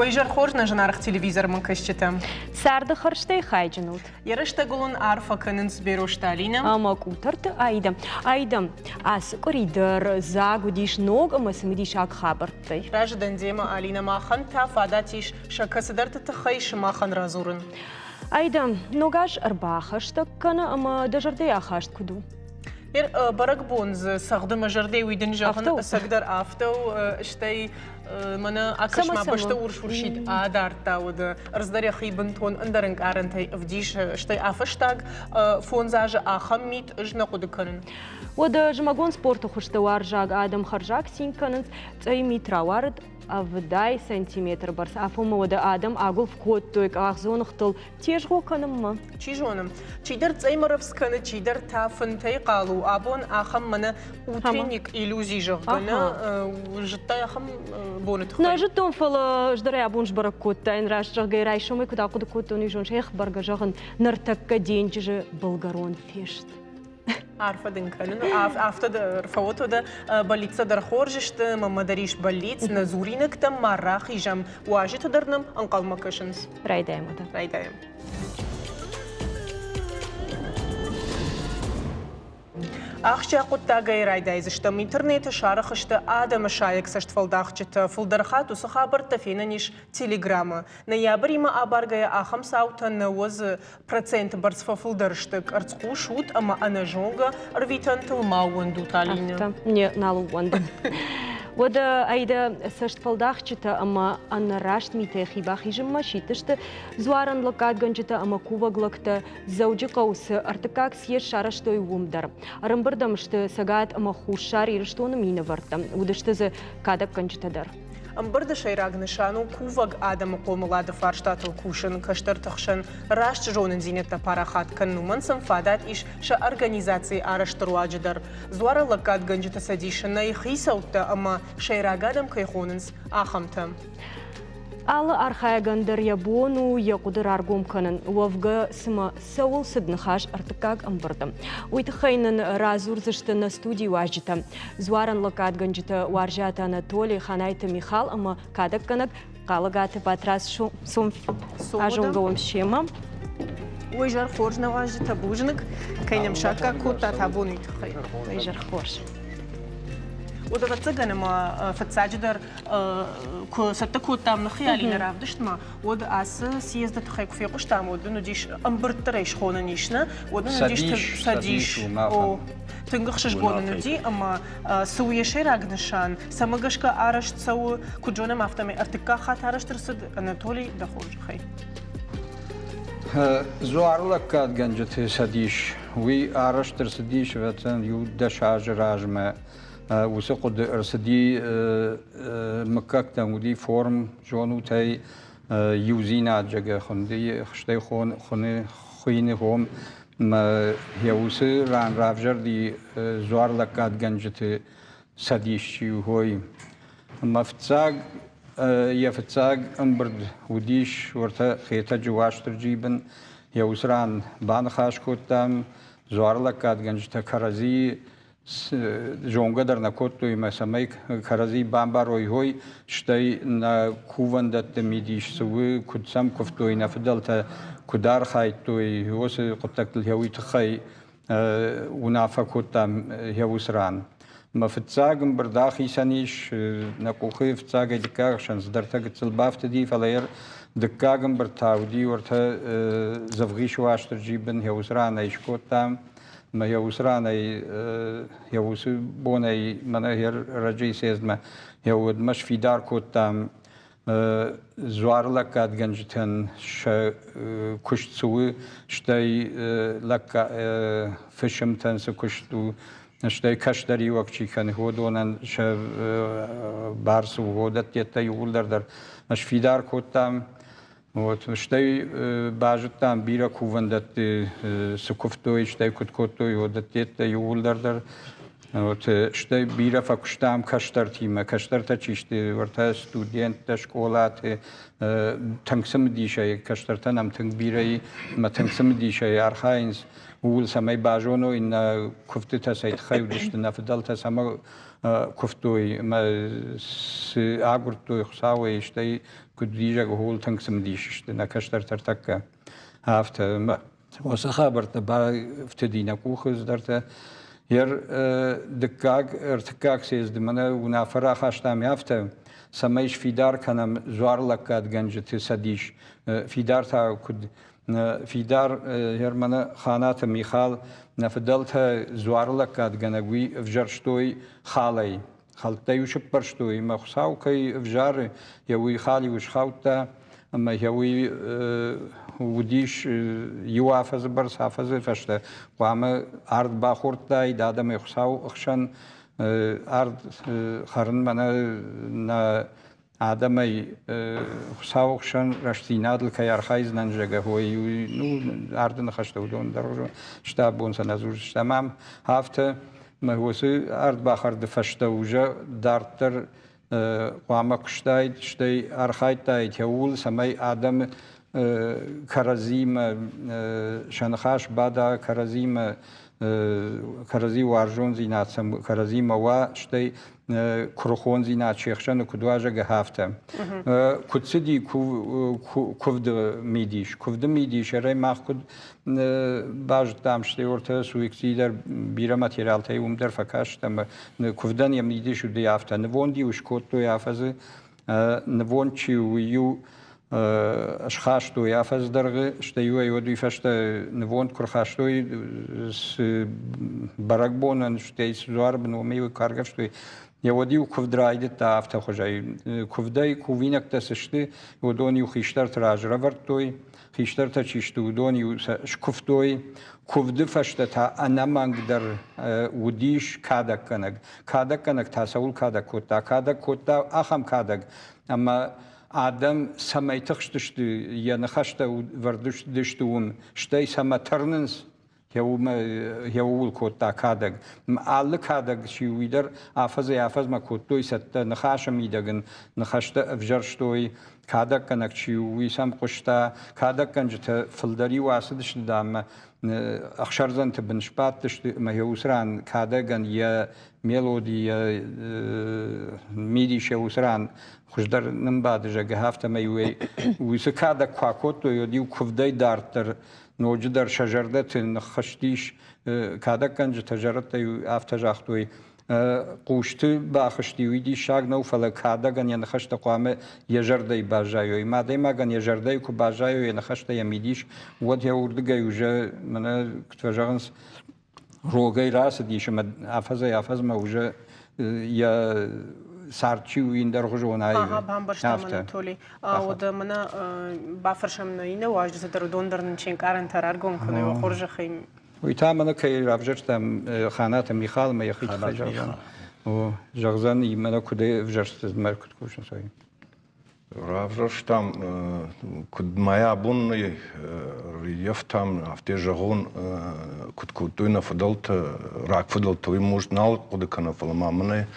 Уӕ изӕр хорз, нӕ зынаргъ телевизормӕ кӕсджытӕ. Царды хӕрзтӕй хайджын ут. Йӕ рӕстӕгыл ын арфӕ кӕнынц Берозты Алинӕ ӕмӕ Къутӕрты Аидӕ. Аидӕ, ацы къуыри дӕр дзаг уыдис ног ӕмӕ цымыдисаг хабӕрттӕй. Разы дӕн демӕ, Алинӕ, махӕн та фадат ис сӕ кӕцыдӕрты тыххӕй сымахӕн радзурын. Аидӕ, ног аз ӕрбахӕстӕг кӕны ӕмӕ дӕ зӕрдӕйы ахаст куыд у? Бӕрӕгбон дзы цӕгъды мӕ зӕрдӕ уый дын зӕгъын, ӕцӕгдӕр афтӕ у, стӕй мӕнӕ акӕс-ма бӕстӕ урс-урсид адардта уыд ӕрдз дӕр йӕхи бынтон ӕндӕр ӕнкъарӕнтӕй ӕвдисы, стӕй афӕстаг фондз азы ахӕм мит ӕз нӕ хъуыды кӕнын. Уӕдӕ зымӕгон спорты хуызтӕ уарзаг адӕм хӕрзаг цин кӕнынц, цъӕй мит рауарыд 70 сантиметры бӕрц. Афонмӕ уӕдӕ адӕм агуылф кодтой къахдзоныгътыл тезгъо кӕнынмӕ. Чи зоны, чидӕр цъӕймӕ рӕвдз кӕны, чидӕр та фынтӕй хъал у. Абон ахӕм мӕнӕ утренник иллюзи, зӕгъгӕ, нӕ зыдтай ахӕм боны тыххӕй? Нӕ зыдтон, фӕлӕ ӕз дӕр абон сбӕрӕг кодтаин, раст зӕгъгӕ, райсомӕй куыд ахъуыды кодтон, уый зоныс, эх, бӕргӕ зӕгъын, ныртӕккӕ денджызы былгӕрон фест. Арфӕ дын кӕнын. Афтӕ дӕр фӕуӕд дӕ бӕллицтӕ дӕр хорз сты, мӕнмӕ дӕр ис бӕллиц, нӕ дзуринӕгтӕм ма рахизӕм, уазджытӕ дӕр нӕм ӕнхъӕлмӕ кӕсынц. Райдайӕм уӕдӕ. Райдайӕм. Ахсджиаг хъуыддагӕй райдайдзыстӕм. Интернеты сарӕх сты адӕмы сайӕг цӕстфӕлдахджытӕ. Фылдӕр хатт уыцы хабӕрттӕ фенӕн ис Телеграмы. Ноябримӕ абаргӕйӕ ахӕм цаутӕ нӕ уадзы проценты бӕрц фӕфылдӕр сты. Къӕрцхъус ут ӕмӕ ӕнӕзонгӕ ӕрвитӕнтыл ма ууӕндут, Алинӕ. Афтӕ, не, нал ууӕндын. Уӕдӕ Аидӕ цӕстфӕлдахджытӕ ӕмӕ ӕнӕраст митӕй хи бахизынмӕ сидтысты дзуарӕн лӕггадгӕнджытӕ ӕмӕ кувӕг лӕгтӕ Дзӕуджыхъӕуы цы ӕртыккаг съезд сарӕзтой, уым дӕр. Ӕрӕмбырд ӕм сты Цӕгат ӕмӕ Хуссар Ирыстоны минӕвӕрттӕ. Уыдысты дзы кадӕггӕнджытӕ дӕр. Ӕмбырды сӕйраг нысан у кувӕг адӕмы хъомылады фарстатыл кусын, кӕстӕрты хсӕн раст зонындзинӕдтӕ парахат кӕнын. Уымӕн сын фадат ис сӕ организацийы арӕзты руаджы дӕр. Дзуары лӕггадгӕнджыты цӕдисы нӕй хицӕуттӕ ӕмӕ сӕйраг адӕм кӕй хонынц, ахӕмтӕ. Алы архайӕгӕн дӕр йӕ бон у йӕ хъуыды раргом кӕнын. Уӕвгӕ, цымӕ цӕуыл цыд ныхас ӕртыккаг ӕмбырды? Уый тыххӕй нын радзурдзысты нӕ студийы уазджытӕ. Дзуарӕн лӕггадгӕнджытӕ Уарзиаты Анатоли, Ханайты Михал ӕмӕ кадӕггӕнӕг Хъалыгаты Батрадз сом азонгӕ уӕм семӕ. Уый зӕр хорз нӕ уазджытӕ, бузныг, кӕй нӕм саккаг кодтат абон уый тыххӕй. Уый зӕр хорз. Уӕд ӕвӕццӕгӕн ӕмӕ фыццаджыдӕр куы цӕттӕ кодтам нӕхи Алинӕ равдыстмӕ, уӕд ацы съезды тыххӕй куы фехъуыстам, уӕд ын уыдис ӕмбырд дӕр ӕй схонӕн ис, нӕ? Уӕд ын уыдис цӕдис. О, тынг ӕхсызгон ын уыди ӕмӕ цы у йӕ сӕйраг нысан, цӕмӕ гӕсгӕ арӕзт цӕуы, куыд зонӕм, афтӕмӕй ӕртыккаг хатт арӕзт ӕрцыд Анатолий, дӕ хорзӕхӕй. Дзуары лӕггадгӕнджыты цӕдис, уый арӕзт ӕрцыдис, ӕвӕццӕгӕн, иу дӕс азы размӕ. Уыцы хъуыды ӕрцыди мыггӕгтӕм, уыди форм, зонут ӕй, иудзинад, зӕгъгӕ, хуынди, стӕй хуыны хуыйны хом. Йӕ уыцы ран равзӕрди дзуар лӕггадгӕнджыты цӕдис чи у, уый. Ӕмӕ фыццаг йӕ фыццаг ӕмбырд уыдис уӕртӕ Хетӕджы Уастырджийы бын. Йӕ уыцы ран баныхас кодтам, дзуар лӕггадгӕнджытӕ кӕрӕдзийы зонгӕ дӕр нӕ кодтой ӕмӕ цӕмӕй кӕрӕдзи бамбарой, ой, стӕй нӕ кувӕндӕтты мидис цы у, куыд сӕм куывтой нӕ фыдӕлтӕ, куыд архайдтой, уыцы хъуыддӕгтыл йӕ уый тыххӕй уынаффӕ кодтам йӕ уыцы ран. Мӕ фыццаг ӕмбырд ахицӕн ис, нӕ къухы фыццагӕй дыккаг ӕхсӕн цыдӕртӕ гыццыл бафтыди, фӕлӕ йӕ дыккаг ӕмбырд та уыди уӕртӕ Дзӕвгъисы Уастырджийы бын йӕ уыцы ранӕй скодтам. Мӕ йӕ уыцы ранӕй, йӕ уыцы бонӕй мӕнӕ йӕ рӕджыйы съездмӕ йӕ уӕдмӕ сфидар кодтам дзуары лӕггадгӕнджытӕн сӕ куыст цы у, стӕй фысымтӕн цы куыст у, стӕй кӕстӕриуӕг чи кӕны, уыдонӕн сӕ бар цы у, уыдӕттӕ иууылдӕр дӕр сфидар кодтам. Вот, стӕй базыдтам бирӕ кувӕндӕтты цы куывтой, стӕй куыд кодтой, уыдӕттӕ иууылдӕр дӕр. Вот, стӕй бирӕ фӕкуыстам кӕстӕртимӕ. Кӕстӕртӕ чи сты, уӕртӕ студенттӕ, скъолаты тынг цымыдисӕй, кӕстӕртӕ нӕм тынг бирӕ и, ӕмӕ тынг цымыдисӕй архайынц. ууыл, цӕмӕй базоной нӕ куывдтытӕ цӕй тыххӕй уыдысты, нӕ фыдӕлтӕ цӕмӕ куывтой ӕмӕ цы агуырдтой Хуыцауӕй, стӕй куыд изӕг ууыл тынг цымыдис сты нӕ кӕстӕртӕ ӕртӕккӕ. Афтӕ ӕмӕ уыцы хабӕрттӕ бафтыди нӕ къухы цыдӕртӕ. Йӕ дыккаг, ӕртыккаг съезды мӕнӕ уынаффӕ рахастам афтӕ, цӕмӕй сфидар кӕнӕм дзуарлӕггадгӕнджыты цӕдис. Фидар та куыд фидар Германы Ханаты Михал нӕ фыдӕлтӕ дзуарлӕггадгӕнӕг уый ӕвзӕрстой халӕй. Хӕлттӕ-иу сыппӕрстой, ӕмӕ Хуыцау кӕй ӕвзары, йӕ уый хал-иу схаудта, ӕмӕ йӕ уый уыдис иу афӕдзы бӕрц афӕдзы фӕстӕ хъуамӕ ард бахордтаид адӕмӕй Хуыцауы ӕхсӕн ард хӕрын мӕнӕ нӕ адӕмӕй Хуыцауы хсӕн рӕстдзинадыл кӕй архайдзынӕн, зӕгъгӕ, уый ну, арды ныхӕстӕ уыдон дӕр сты абон сӕ нӕ дзурдзыстӕм ам. Афтӕ мӕ уыцы ардбахӕрды фӕстӕ уже дарддӕр хъуамӕ куыстаид, стӕй архайдтаид ууыл, цӕмӕй адӕмы кӕрӕдзимӕ сӕ ныхас бада, кӕрӕдзимӕ кӕрӕдзи уарзондзинад сӕм кӕрӕдзимӕ уа, стӕй куырыхондзинад се хсӕны куыд уа, зӕгъгӕ, афтӕ. Куыд цыди куывды мидис? Куывды мидис, ӕрӕй мах куыд базыдтам, стӕй ортӕ суикцийы дӕр бирӕ материалтӕй уым дӕр фӕкаст ӕмӕ куывдӕн йӕ мидис уыди афтӕ. Нывонд-иу скодтой афӕдзы, нывонд чи у, уый-иу схастой афӕдзы дӕргъы, стӕй-иу ӕй уӕд уый фӕстӕ нывонд куы рхастой, цы бӕрӕгбонӕн, стӕй цы дзуары бын, уымӕй-иу куы аргӕвстой, йӕ уӕд-иу куывд райдыдта афтӕ хуызӕй. Куывдӕй кувинӕгтӕ цы сты, уыдон-иу хистӕрты раз ӕрӕвӕрдтой, хистӕртӕ чи сты, уыдон-иу сӕ скуывтой. Куывды фӕстӕ та ӕнӕмӕнгдӕр уыдис кадӕггӕнӕг. Кадӕггӕнӕг та цӕуыл кадӕг кодта? Кадӕг кодта ахӕм кадӕг, ӕмӕ адӕм цӕмӕй тыхстысты, йӕ ныхӕстӕ вӕрд уыдысты уым, стӕй цӕмӕ тырнынц, йӕ ууыл кодта кадӕг. Алы кадӕг чи уый дӕр афӕдзӕй-афӕдзмӕ кодтой цӕттӕ, ныхасы мидӕг ын ныхӕстӕ ӕвзӕрстой, кадӕггӕнӕг чи у, уый сӕм хъуыста. Кадӕггӕнджытӕ фылдӕр-иу ацыдысты даммӕ, ӕхсӕрдзӕнты бын сбадтысты ӕмӕ йӕ уыцы ран кадӕгӕн йӕ мелоди, йӕ мидис йӕ уыцы ран хуыздӕр нымбады, зӕгъгӕ, афтӕмӕй уыцы кадӕг куы акодтой, уӕд-иу куывдӕй дарддӕр ноджыдӕр сӕ зӕрдӕты ныххызтис. Кадӕггӕнджытӕ зӕрӕдтӕ-иу афтӕ загътой, хъусты бахызти, уый диссаг нӕу, фӕлӕ кадӕгӕн йӕ ныхӕстӕ хъуамӕ йӕ зӕрдӕйы баззайой. Ӕмӕ адӕймагӕн йӕ зӕрдӕйы куы баззайой йӕ ныхӕстӕ, йӕ мидис, уӕд йӕ уырдыгӕй уже, мӕнӕ куыд фӕзӕгъынц, рогӕй рацыдис ӕмӕ афӕдзӕй-афӕдзмӕ уже йӕ цард чи у, ӕндӕргъуызон аивы. Ага, бамбӕрстам, Анатолий. Уӕдӕ мӕнӕ бафӕрсӕм нӕ иннӕ уазджыты дӕр, уыдон дӕр нын се нкъарӕнтӕ раргом кӕной, уӕ хорзӕхӕй. Уый та мӕнӕ кӕй равзӕрстам Ханаты Михалмӕ йӕхи тыххӕй зӕгъдзӕн. Зӕгъдзӕн, мӕнӕ куыд ӕвзӕрст, мӕ куыд кусынц, уый. Равзӕрстам, куыд мӕ абон рыййӕфтам, афтӕ зӕгъон, куыд кодтой нӕ фыдӕлтӕ, рагфыдӕлтӕ, уый может нал хъуыды кӕнӕм, фӕлӕ ма мын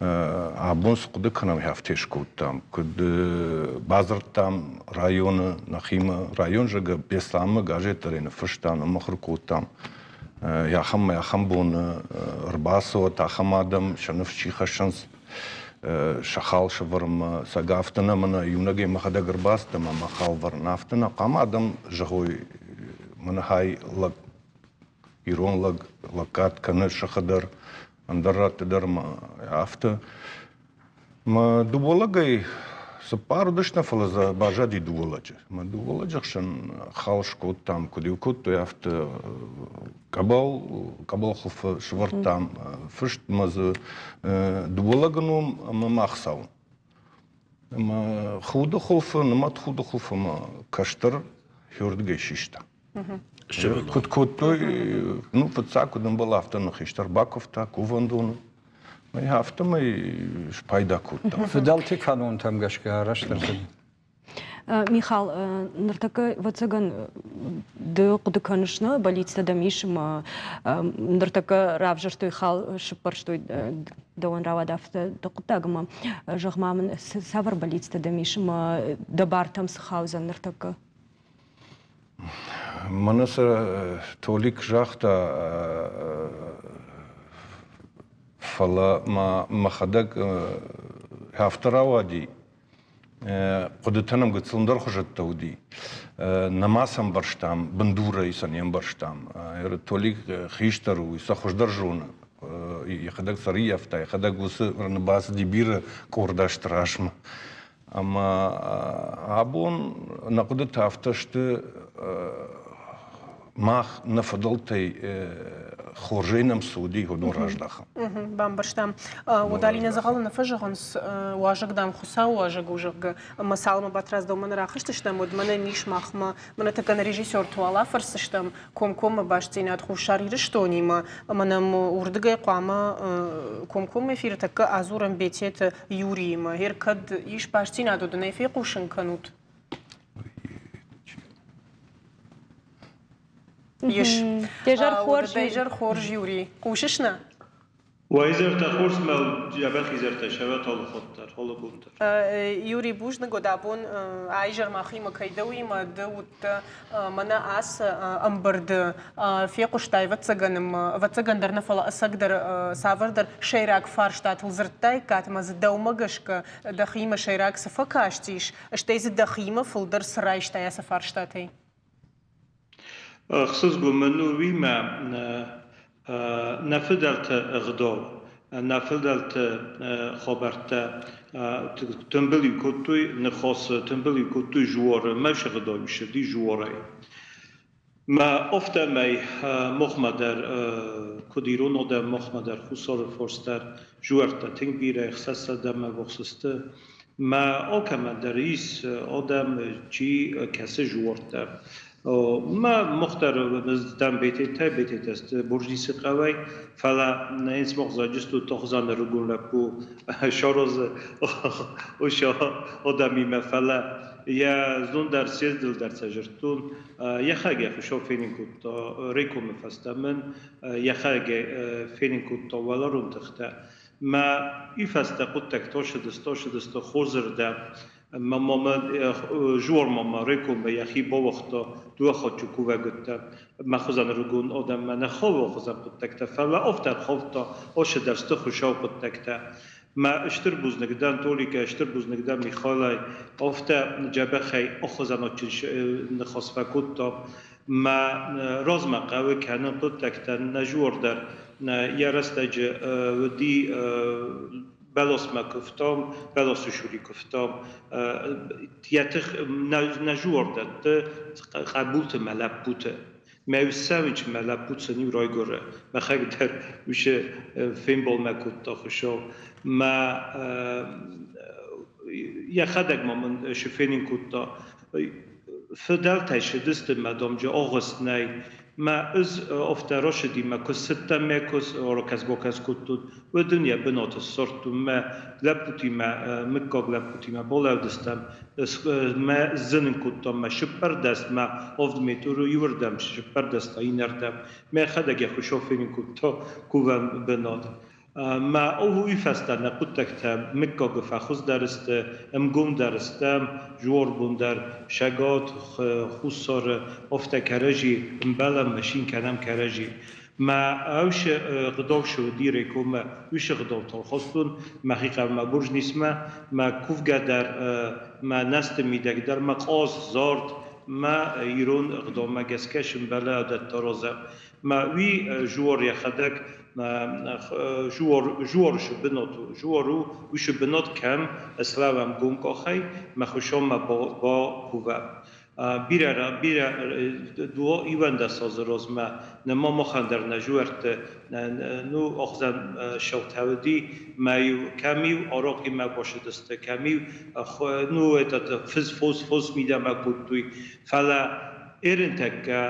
абон цы хъуыды кӕнӕм, афтӕ скодтам. Куыд бадзырдтам районы нӕхимӕ, район, зӕгъгӕ, Беслӕнмӕ газет дӕр ныффыстам, ныммыхуыр кодтам. Ахӕм ахӕм бон ӕрбацӕуӕд, ахӕм адӕм сӕ ныфс чи хӕссынц, сӕ хал сӕвӕрынмӕ, сӕ афтӕ нӕ мӕнӕ иунӕгӕй мӕхӕдӕг ӕрбацыдтӕн ӕмӕ мӕ хал вӕрын. Афтӕ нӕ хъуамӕ адӕм зӕгъой, мӕнӕ хай лӕг, ирон лӕг лӕггад кӕны сыхы дӕр, ӕндӕр рӕтты дӕр ӕмӕ афтӕ. Мӕ дыууӕ лӕгӕй цыппар уыдысты, фӕлӕ дзы баззади дыууӕ лӕджы. Мӕ дыууӕ лӕджы хсӕн хал скодтам, куыд-иу кодтой, афтӕ къӕбӕл, къӕбӕл хуылфы сӕвӕрдтам фыст ӕмӕ дзы дыууӕ лӕгы ном ӕмӕ мах цауын. Ӕмӕ худы хуылфы, нымӕт худы хуылфы мӕ кӕстӕр хиуырдыгӕй систа. Куыд кодтой, ну, фыццаг куыд ӕмбӕлы, афтӕ нӕ хистӕр бакуывта кувӕндоны. Афтӕмӕй спайда кодта. Фыдӕлты канонтӕм гӕсгӕ арӕзт ӕрцыд. Михал, ныртӕккӕ, ӕвӕццӕгӕн, ды хъуыды кӕныс, нӕ бӕллицтӕ дӕм ис ӕмӕ ныртӕккӕ равзӕрстой хал, сыппӕрстой дӕуӕн рауад афтӕ дӕ хъуыддаг ӕмӕ зӕгъ-ма мын, цавӕр бӕллицтӕ дӕм ис ӕмӕ дӕ бартӕм цы хаудзӕн ныртӕккӕ? Мӕнӕ сӕ Толик загъта, фӕлӕ ма мӕхӕдӕг афтӕ рауади, хъуыдытӕ нӕм гыццыл ӕндӕрхуызӕттӕ уыди. Нӕма сӕ ӕмбӕрстам, бындурӕй сӕ не мбӕрстам. Толик хистӕр у, сӕ хуыздӕр зоны. Йӕхӕдӕг сӕ рыййӕфта, йӕхӕдӕг уыцы бацыди бирӕ къорд азты размӕ. Ӕмӕ абон нӕ хъуыдытӕ афтӕ сты, мах нӕ фыдӕлтӕй хорзӕй нӕм цы уыди, уыдон раздахӕм. Бамбӕрстам. Уӕд Алинӕ дзӕгъӕлы нӕ фӕзӕгъынц, уазӕг, дам, Хуыцауы уазӕг у, зӕгъгӕ. Ӕмӕ цалынмӕ Батрадз дӕумӕ нӕ рахызтыстӕм, уӕдмӕ нӕм ис махмӕ, мӕнӕ тӕккӕ нӕ режиссерты уал афӕрсдзыстӕм, комкоммӕ бастдзинад Хуссар Ирыстонимӕ, ӕмӕ нӕм уырдыгӕй хъуамӕ комкоммӕ эфиры тӕккӕ адзурӕм Бететы Юриимӕ. Гъер кӕд ис бастдзинад, уӕд ын ӕй фехъусын кӕнут? Ис. Де зӕр хорз. Де зӕр хорз, Юрий. Хъусыс нӕ? Уӕ изӕртӕ хорз мӕ дзӕбӕх изӕртӕ сӕвӕт алыхатт алы бон дӕр. Юрий, бузныг уӕд абон а-изӕр махимӕ кӕй дӕ, уыимӕ ды уыдтӕ мӕнӕ ацы ӕмбырды фехъуыстай, ӕвӕццӕгӕн, ӕвӕццӕгӕн дӕр нӕ, фӕлӕ ӕцӕгдӕр цавӕрдӕр сӕйраг фарстатыл дзырдтаиккат ӕмӕ дзы дӕумӕ гӕсгӕ дӕхимӕ сӕйраг цы фӕкастис, стӕй дзы дӕхимӕ фылдӕр цы райстай ацы фарстатӕй? Ӕхсызгон мын у уыимӕ нӕ фыдӕлты ӕгъдау, нӕ фыдӕлты хабӕрттӕ тымбыл-иу кодтой ныхасы, тымбыл-иу кодтой жуары, мӕ сыгъдау ссыди жуарӕй. Мӕ афтӕмӕй махмӕ дӕр, куыд ирон адӕм, махмӕ дӕр Хуссары фарс дӕр жуӕрттӕ тынг бирӕ ӕхсӕзсӕдӕмӕ ввахс сты. Мӕ алкӕмӕн дӕр ис адӕм, чи кӕсы жуӕрттӕ. Мӕ мах дӕр дӕм бететӕ, бететӕ сты Буржнисы хъӕуӕй, фӕлӕ ин смах заджысту тохзан ӕрыгон лӕппу саразы уыцы адӕмимӕ, фӕлӕ йӕ знон дӕр съездыл дӕр сӕ зырдтон, йӕхӕдӕг йӕ хуыцау фенын кодта Рекомы фӕстӕ мын, йӕхӕдӕг фенын кодта уӕларвон тыхтӕ. Мӕ уый фӕстӕ хъуыддӕгтӕ ссыдысты, ссыдысты хорзырдӕм. Мӕ мамӕ жуар мамӕ Рекоммӕ йӕхи бауагъта дыууӕ хатты кувӕг уыдтӕн. Мӕ хуызӕн ӕрыгон адӕммӕ нӕ хауы хуызӕн хъуыддӕгтӕ, фӕлӕ афтӕ ӕрхаудта ацыдӕсты хуыцау хъуыддӕгтӕ. Мӕ стыр бузныг дӕн Толикӕй, стыр бузныг дӕн Михалӕй, афтӕ дзӕбӕхӕй ахуызӕн адджын ныхас фӕкодта. Мӕ размӕ хъӕуы кӕнын хъуыддӕгтӕ нӕ жуар дӕр йӕ рӕстӕджы уыди бӕласмӕ куывтам, бӕласы сури куывтам. Йӕ тых нӕ жуар дӕтты хъӕбулты мӕ лӕппуты. Мӕ ус мӕ лӕппу сын-иу райгуыры. Мӕхӕг дӕр уыцы фембӕлмӕ кодта Хуыцау. Мӕ йӕхӕдӕг ма мын шы фенын кодта. Фыдӕлтӕй сыдысты мӕ домджы огъуыст нӕй. Мӕ ӕз афтӕ рашыди, мӕ куы цыдтӕн, мӕ куы ракӕс-бакӕс кодтон, уӕд ын йӕ бынаты ссардтон мӕ лӕппутимӕ, мыггаг лӕппутимӕ балӕудыстӕм. Мӕ зынын кодтам мӕ сыппӕрдӕс, мӕ авд метры иуырдӕм, сыппӕрдӕс та иннӕрдӕм. Мӕхӕдӕг йӕ хуыцау фенын кодта кувӕн бынат. Мӕ уый фӕстӕ нӕ хъуыддӕгтӕ мыггагы фӕхуыздӕр сты, ӕмгомдӕр стӕм, жуарбон дӕр Цӕгат, Хуссары афтӕ кӕрӕдзи ӕмбӕлӕм, цин кӕнӕм кӕрӕдзи. Мӕ ӕвсы гъдау шы уыди Рекоммӕ, уышы гъдау талхастон, мӕхи хъӕумӕ Буржнисмӕ, мӕ кувгӕ дӕр, мӕ нӕсты мидӕг дӕр, мӕ къаз, зард, мӕ ирон ӕгъдаумӕ гӕсгӕ сымбӕлы адӕттӕ разӕ. Мӕ уый жуар йӕхӕдӕг жуар жуаршы бынат у. Жуар у уышы бынат кӕм слӕууӕм гом къахӕй, мӕ хуыцаумӕ бакувӕм. Бирӕ бирӕ дуа 11 азы размӕ нӕма махӕн дӕр нӕ жуӕртты ну ӕхсӕн шӕутӕ уыди, мӕ-иу кӕм-иу арахъимӕ бацыдысты, кӕм-иу ну этот фыз фос фос мидӕмӕ кодтой. Фӕлӕ Эринтӕккӕ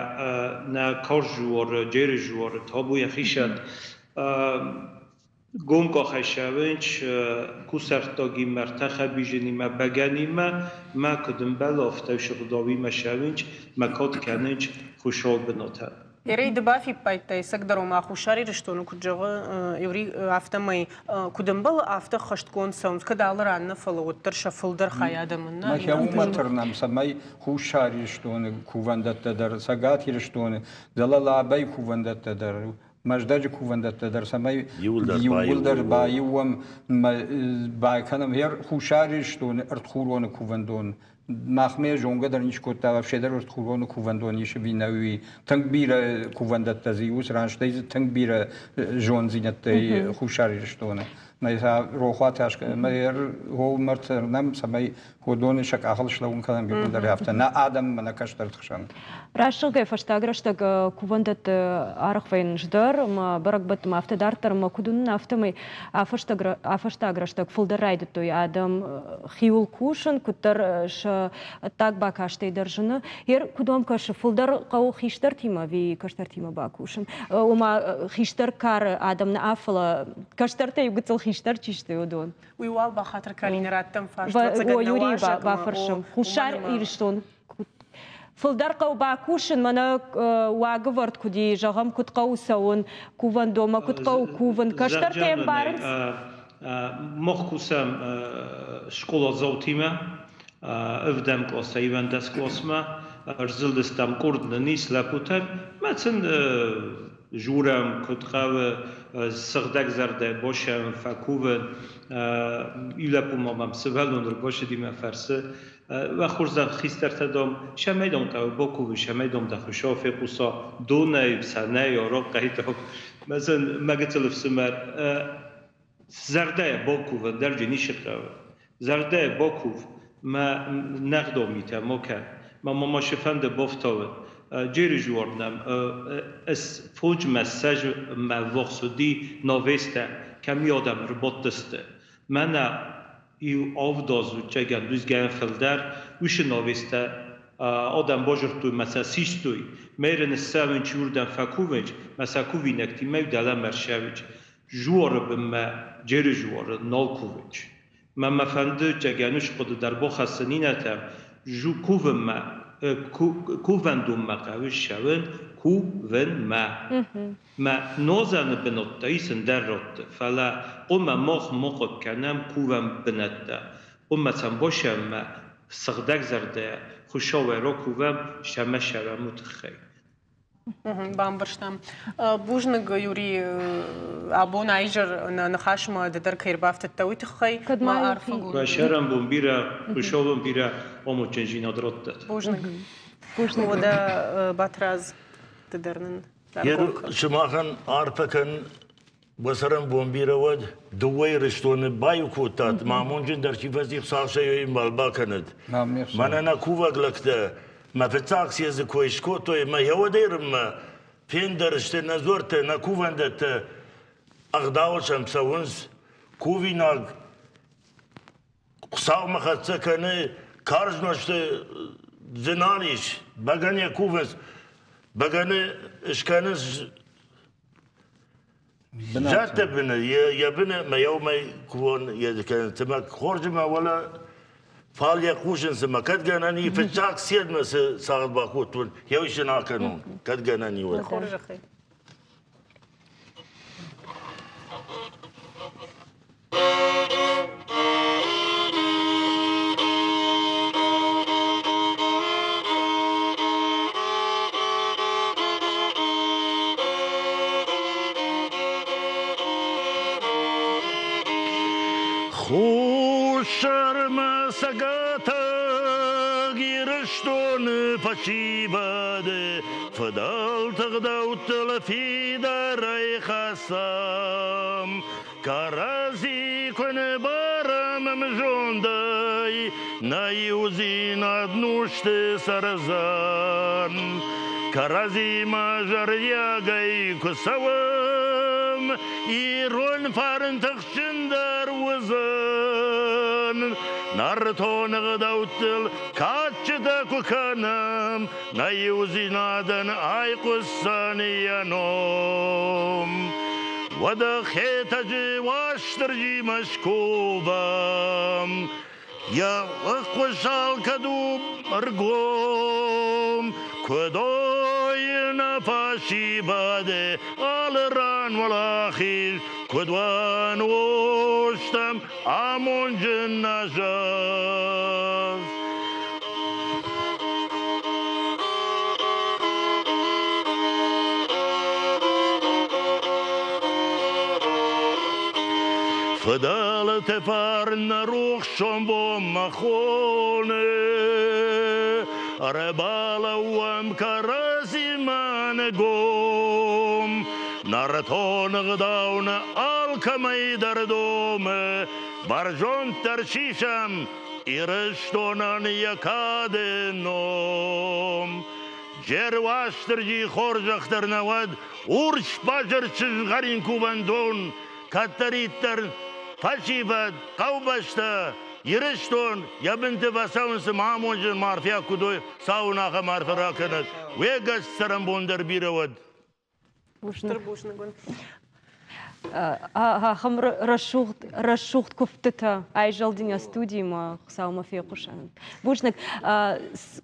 нӕ карз жуары, джеры жуары табу йӕхицӕн гом къахӕй сӕвынч кусӕрттагимӕ, ӕртӕхӕбизынимӕ, бӕгӕнимӕ мӕ куыд ӕмбӕлы, афтӕ сыгъдауимӕ сӕвынч, мӕ кад кӕнынч Хуыцауы бынатӕн. Ерей, ды бафиппайдтай, ӕцӕгдӕр ома Хуссар Ирыстоны куыд зӕгъы Юрий, афтӕмӕй куыд ӕмбӕлы, афтӕ ххӕстгонд цӕуынц, кӕд алы ран нӕ, фӕлӕ уӕддӕр сӕ фылдӕр хай адӕмӕн нӕ. Мах уымӕ тырнӕм, цӕмӕй Хуссар Ирыстоны кувӕндӕттӕ дӕр, Цӕгат Ирыстоны, дӕлӕ Лабӕйы кувӕндӕттӕ дӕр, Мӕздӕджы кувӕндӕттӕ дӕр, цӕмӕй иууылдӕр баиу уӕм, бакӕнӕм Хуссар Ирыстоны ӕртхуроны кувӕндон. Махмӕ зонгӕ дӕр ничи кодта, вообще дӕр ӕртхуроны кувӕндон ис ӕви нӕ, уый. Тынг бирӕ кувӕндӕттӕ дзы ис, ран стӕй дзы тынг бирӕ зондзинӕдтӕ Хуссар Ирыстоны. Мӕ та рохуаты мӕ ӕргом цӕмӕй уыдоны сӕ къахыл слӕууын кӕнӕм иууылдӕр афтӕ нӕ адӕммӕ, нӕ кӕстӕрты хсӕн. Рӕсугъдӕй фӕстаг рӕстӕг кувӕндӕтты арӕх вӕййынц дӕр ӕмӕ бӕрӕгбӕттӕм афтӕ дарддӕр ӕмӕ куыд уынын, афтӕмӕй афӕстаг рӕстӕг фылдӕр райдыдтой адӕм хиуыл кусын, куыддӕр сӕ ӕддаг бакастӕй дӕр зыны. Ер куыд уӕм кӕсы, фылдӕр хъӕуы хистӕртимӕ ӕви кӕстӕртимӕ бакусын? Ома хистӕр кары адӕм нӕ, фӕлӕ кӕстӕртӕй иу гыццыл хистӕр чи сты, уыдон. Уый уал бахатыр кӕнин раттӕм фарст. О, Юрий бафӕрсӕм. Хуссар Ирыстон фылдӕр хъӕуы бакусын, мӕнӕ уагӕвӕрд куыд и, зӕгъӕм, куыд хъӕуы цӕуын кувӕндонмӕ, куыд хъӕуы кувын. Кӕстӕртӕ ӕмбарынц? Мах кусӕм скъоладзаутимӕ, ӕвдӕм къласӕй 11 къласмӕ, ӕрзылдыстӕм къорд нын ис лӕппутӕн, мӕ сын Журӕм, куыд хъӕуы сыгъдӕг зӕрдӕ босӕм фӕкувын. Иу лӕппу ма мӕм сывӕллон ӕрбацыди мӕ фӕрсы: Уӕ хорзӕх хистӕртӕ, дам, цӕмӕй, дам, хъӕуы бакувын, цӕмӕй, дам, дӕ Хуыцау фехъуса донӕй, сӕнӕй, арахъхъӕй, дам. Мӕ сын мӕ гыццыл ӕфсымӕр Зӕрдӕйӕ бакувын дӕр джы ницы хъӕуы. Зӕрдӕйӕ бакув, мӕ нӕгъдау митӕ ма кӕн. Мӕ ма цы фӕнды бафтауын. Джеры жуар нӕм ӕз фондзмӕ ссӕдзмӕ ввахс уыди навестӕ, кӕми адӕм ӕрбадтысты. Мӕнӕ иу авдаз уыдчӕгӕн дузгӕйӕн фылдӕр уыцы навестӕ адӕм базыдтой мӕ сӕ систой. Мӕйры ныссӕуынч уырдӕм фӕкувынч, мӕ сӕ кувинӕгтимӕ дӕлӕмӕ рсӕуынч. Жуары бынмӕ Джеры жуары нал кувынч. Мӕ мӕ фӕнды чъегӕны скъуыды дӕр бахӕссын иннӕтӕм, кувынмӕ, кувӕндонмӕ хъӕуы ссӕуын кувынмӕ. Мӕ нозӕны бынӕттӕ ис ӕндӕр рӕтты, фӕлӕ хъуамӕ мах ма хъыг кӕнӕм кувӕн бынӕттӕ. Хъуамӕ сӕм басӕммӕ сыгъдӕгзӕрдӕйӕ Хуыцауӕй ракувӕм, сӕмӕ сӕвӕм уый тыххӕй. Бамбӕрстам. Бузныг, Юрий, абон аизӕр нӕ ныхасмӕ ды дӕр кӕй ӕрбафтыдтӕ, уый тыххӕй. Кӕд ма Сӕрӕнбон бирӕ, Хуыцауӕн бирӕ амондджындзинад раттӕд. Бузныг. Бузныг. Уӕдӕ, Батрадз, ды дӕр нын раргом кӕн. Сымахӕн арфӕ кӕн Уӕ цӕрӕнбон бирӕ уӕд, дыууӕ Ирыстоны баиу кодтат, мӕ амондджындӕр чи фӕци, Хуыцау сӕ йе мбал бакӕнӕд. Мӕнӕ нӕ кувӕг лӕгтӕ мӕ фыццаг съезды кой скодтой ӕмӕ йӕ уӕдӕй рынмӕ фендӕр сты нӕ дзуӕрттӕ, нӕ кувӕндӕттӕ ӕгъдауыл сӕм цӕуынц. Кувинаг Хуыцаумӕ хӕццӕ кӕны, карз нозты дзы нал ис, бӕгӕныйӕ кувынц, бӕгӕны скӕнынц Зӕдтӕ быны, йӕ быны мӕ еумӕ кувон кӕнын, цымӕ хорз мӕ уӕлӕ фал йӕ хъусын цымӕ кӕд гӕнӕн и фыццаг седмӕ цы цагъд бакодтон, еу сын акӕнон, кӕд гӕнӕн и уӕд. Хорзӕхӕй. Хуссармӕ Цӕгатаг Ирыстоны фӕсивӕды фыдӕлты гъдӕуттыл фидарӕй хӕцӕм. Кӕрӕдзи куы ныбарӕм ӕмзондӕй, нӕ иудзинад нусты цӕрдзӕн. Кӕрӕдзимӕ зӕрдиагӕй куы цӕуӕм, ирон фарн тыхджындӕр уыдзӕн. Нӕртон ӕгъдӕуттыл кадджытӕ куы кӕнӕм, нӕ иудзинадӕн айхъуысдзӕн йӕ ном. Уӕдӕ Хетӕджы Уастырджимӕ скувӕм, йӕ ӕххуыс алкӕд у ӕргом, куыд ой нӕ. фӕсивӕды алы ран уӕлахиз куыд уа нозтӕм амонджын нӕ зӕхх. Фыдӕлты фарн нӕ рухс сомбонмӕ хоны, Ӕрбалӕууӕм кӕрӕдзимӕ нгом. Нӕртон ӕгъдау нӕ алкӕмӕй дӕр домы, Бӕрзонддӕр сисӕм Ирыстонӕн йӕ кады ном. Джер Уастырджи хорзӕх дӕр нӕ уӕд, Урс базыр сызгъӕрин кувӕндон, Кӕддӕриддӕр фӕсивӕд, хъӕубӕстӕ, Ирыстон йӕ бынты фӕцӕуынц ӕмӕ амонджын арфӕ куыд уой, цауын ахӕм арфӕ ракӕнӕд. Уе гас цӕрӕнбон дӕр бирӕ уӕд. Стыр бузныг уын. Ахӕм рӕсугъд, рӕсугъд куывдтытӕ айзӕлди нӕ студимӕ, Хуыцаумӕ фехъусӕн. Бузныг.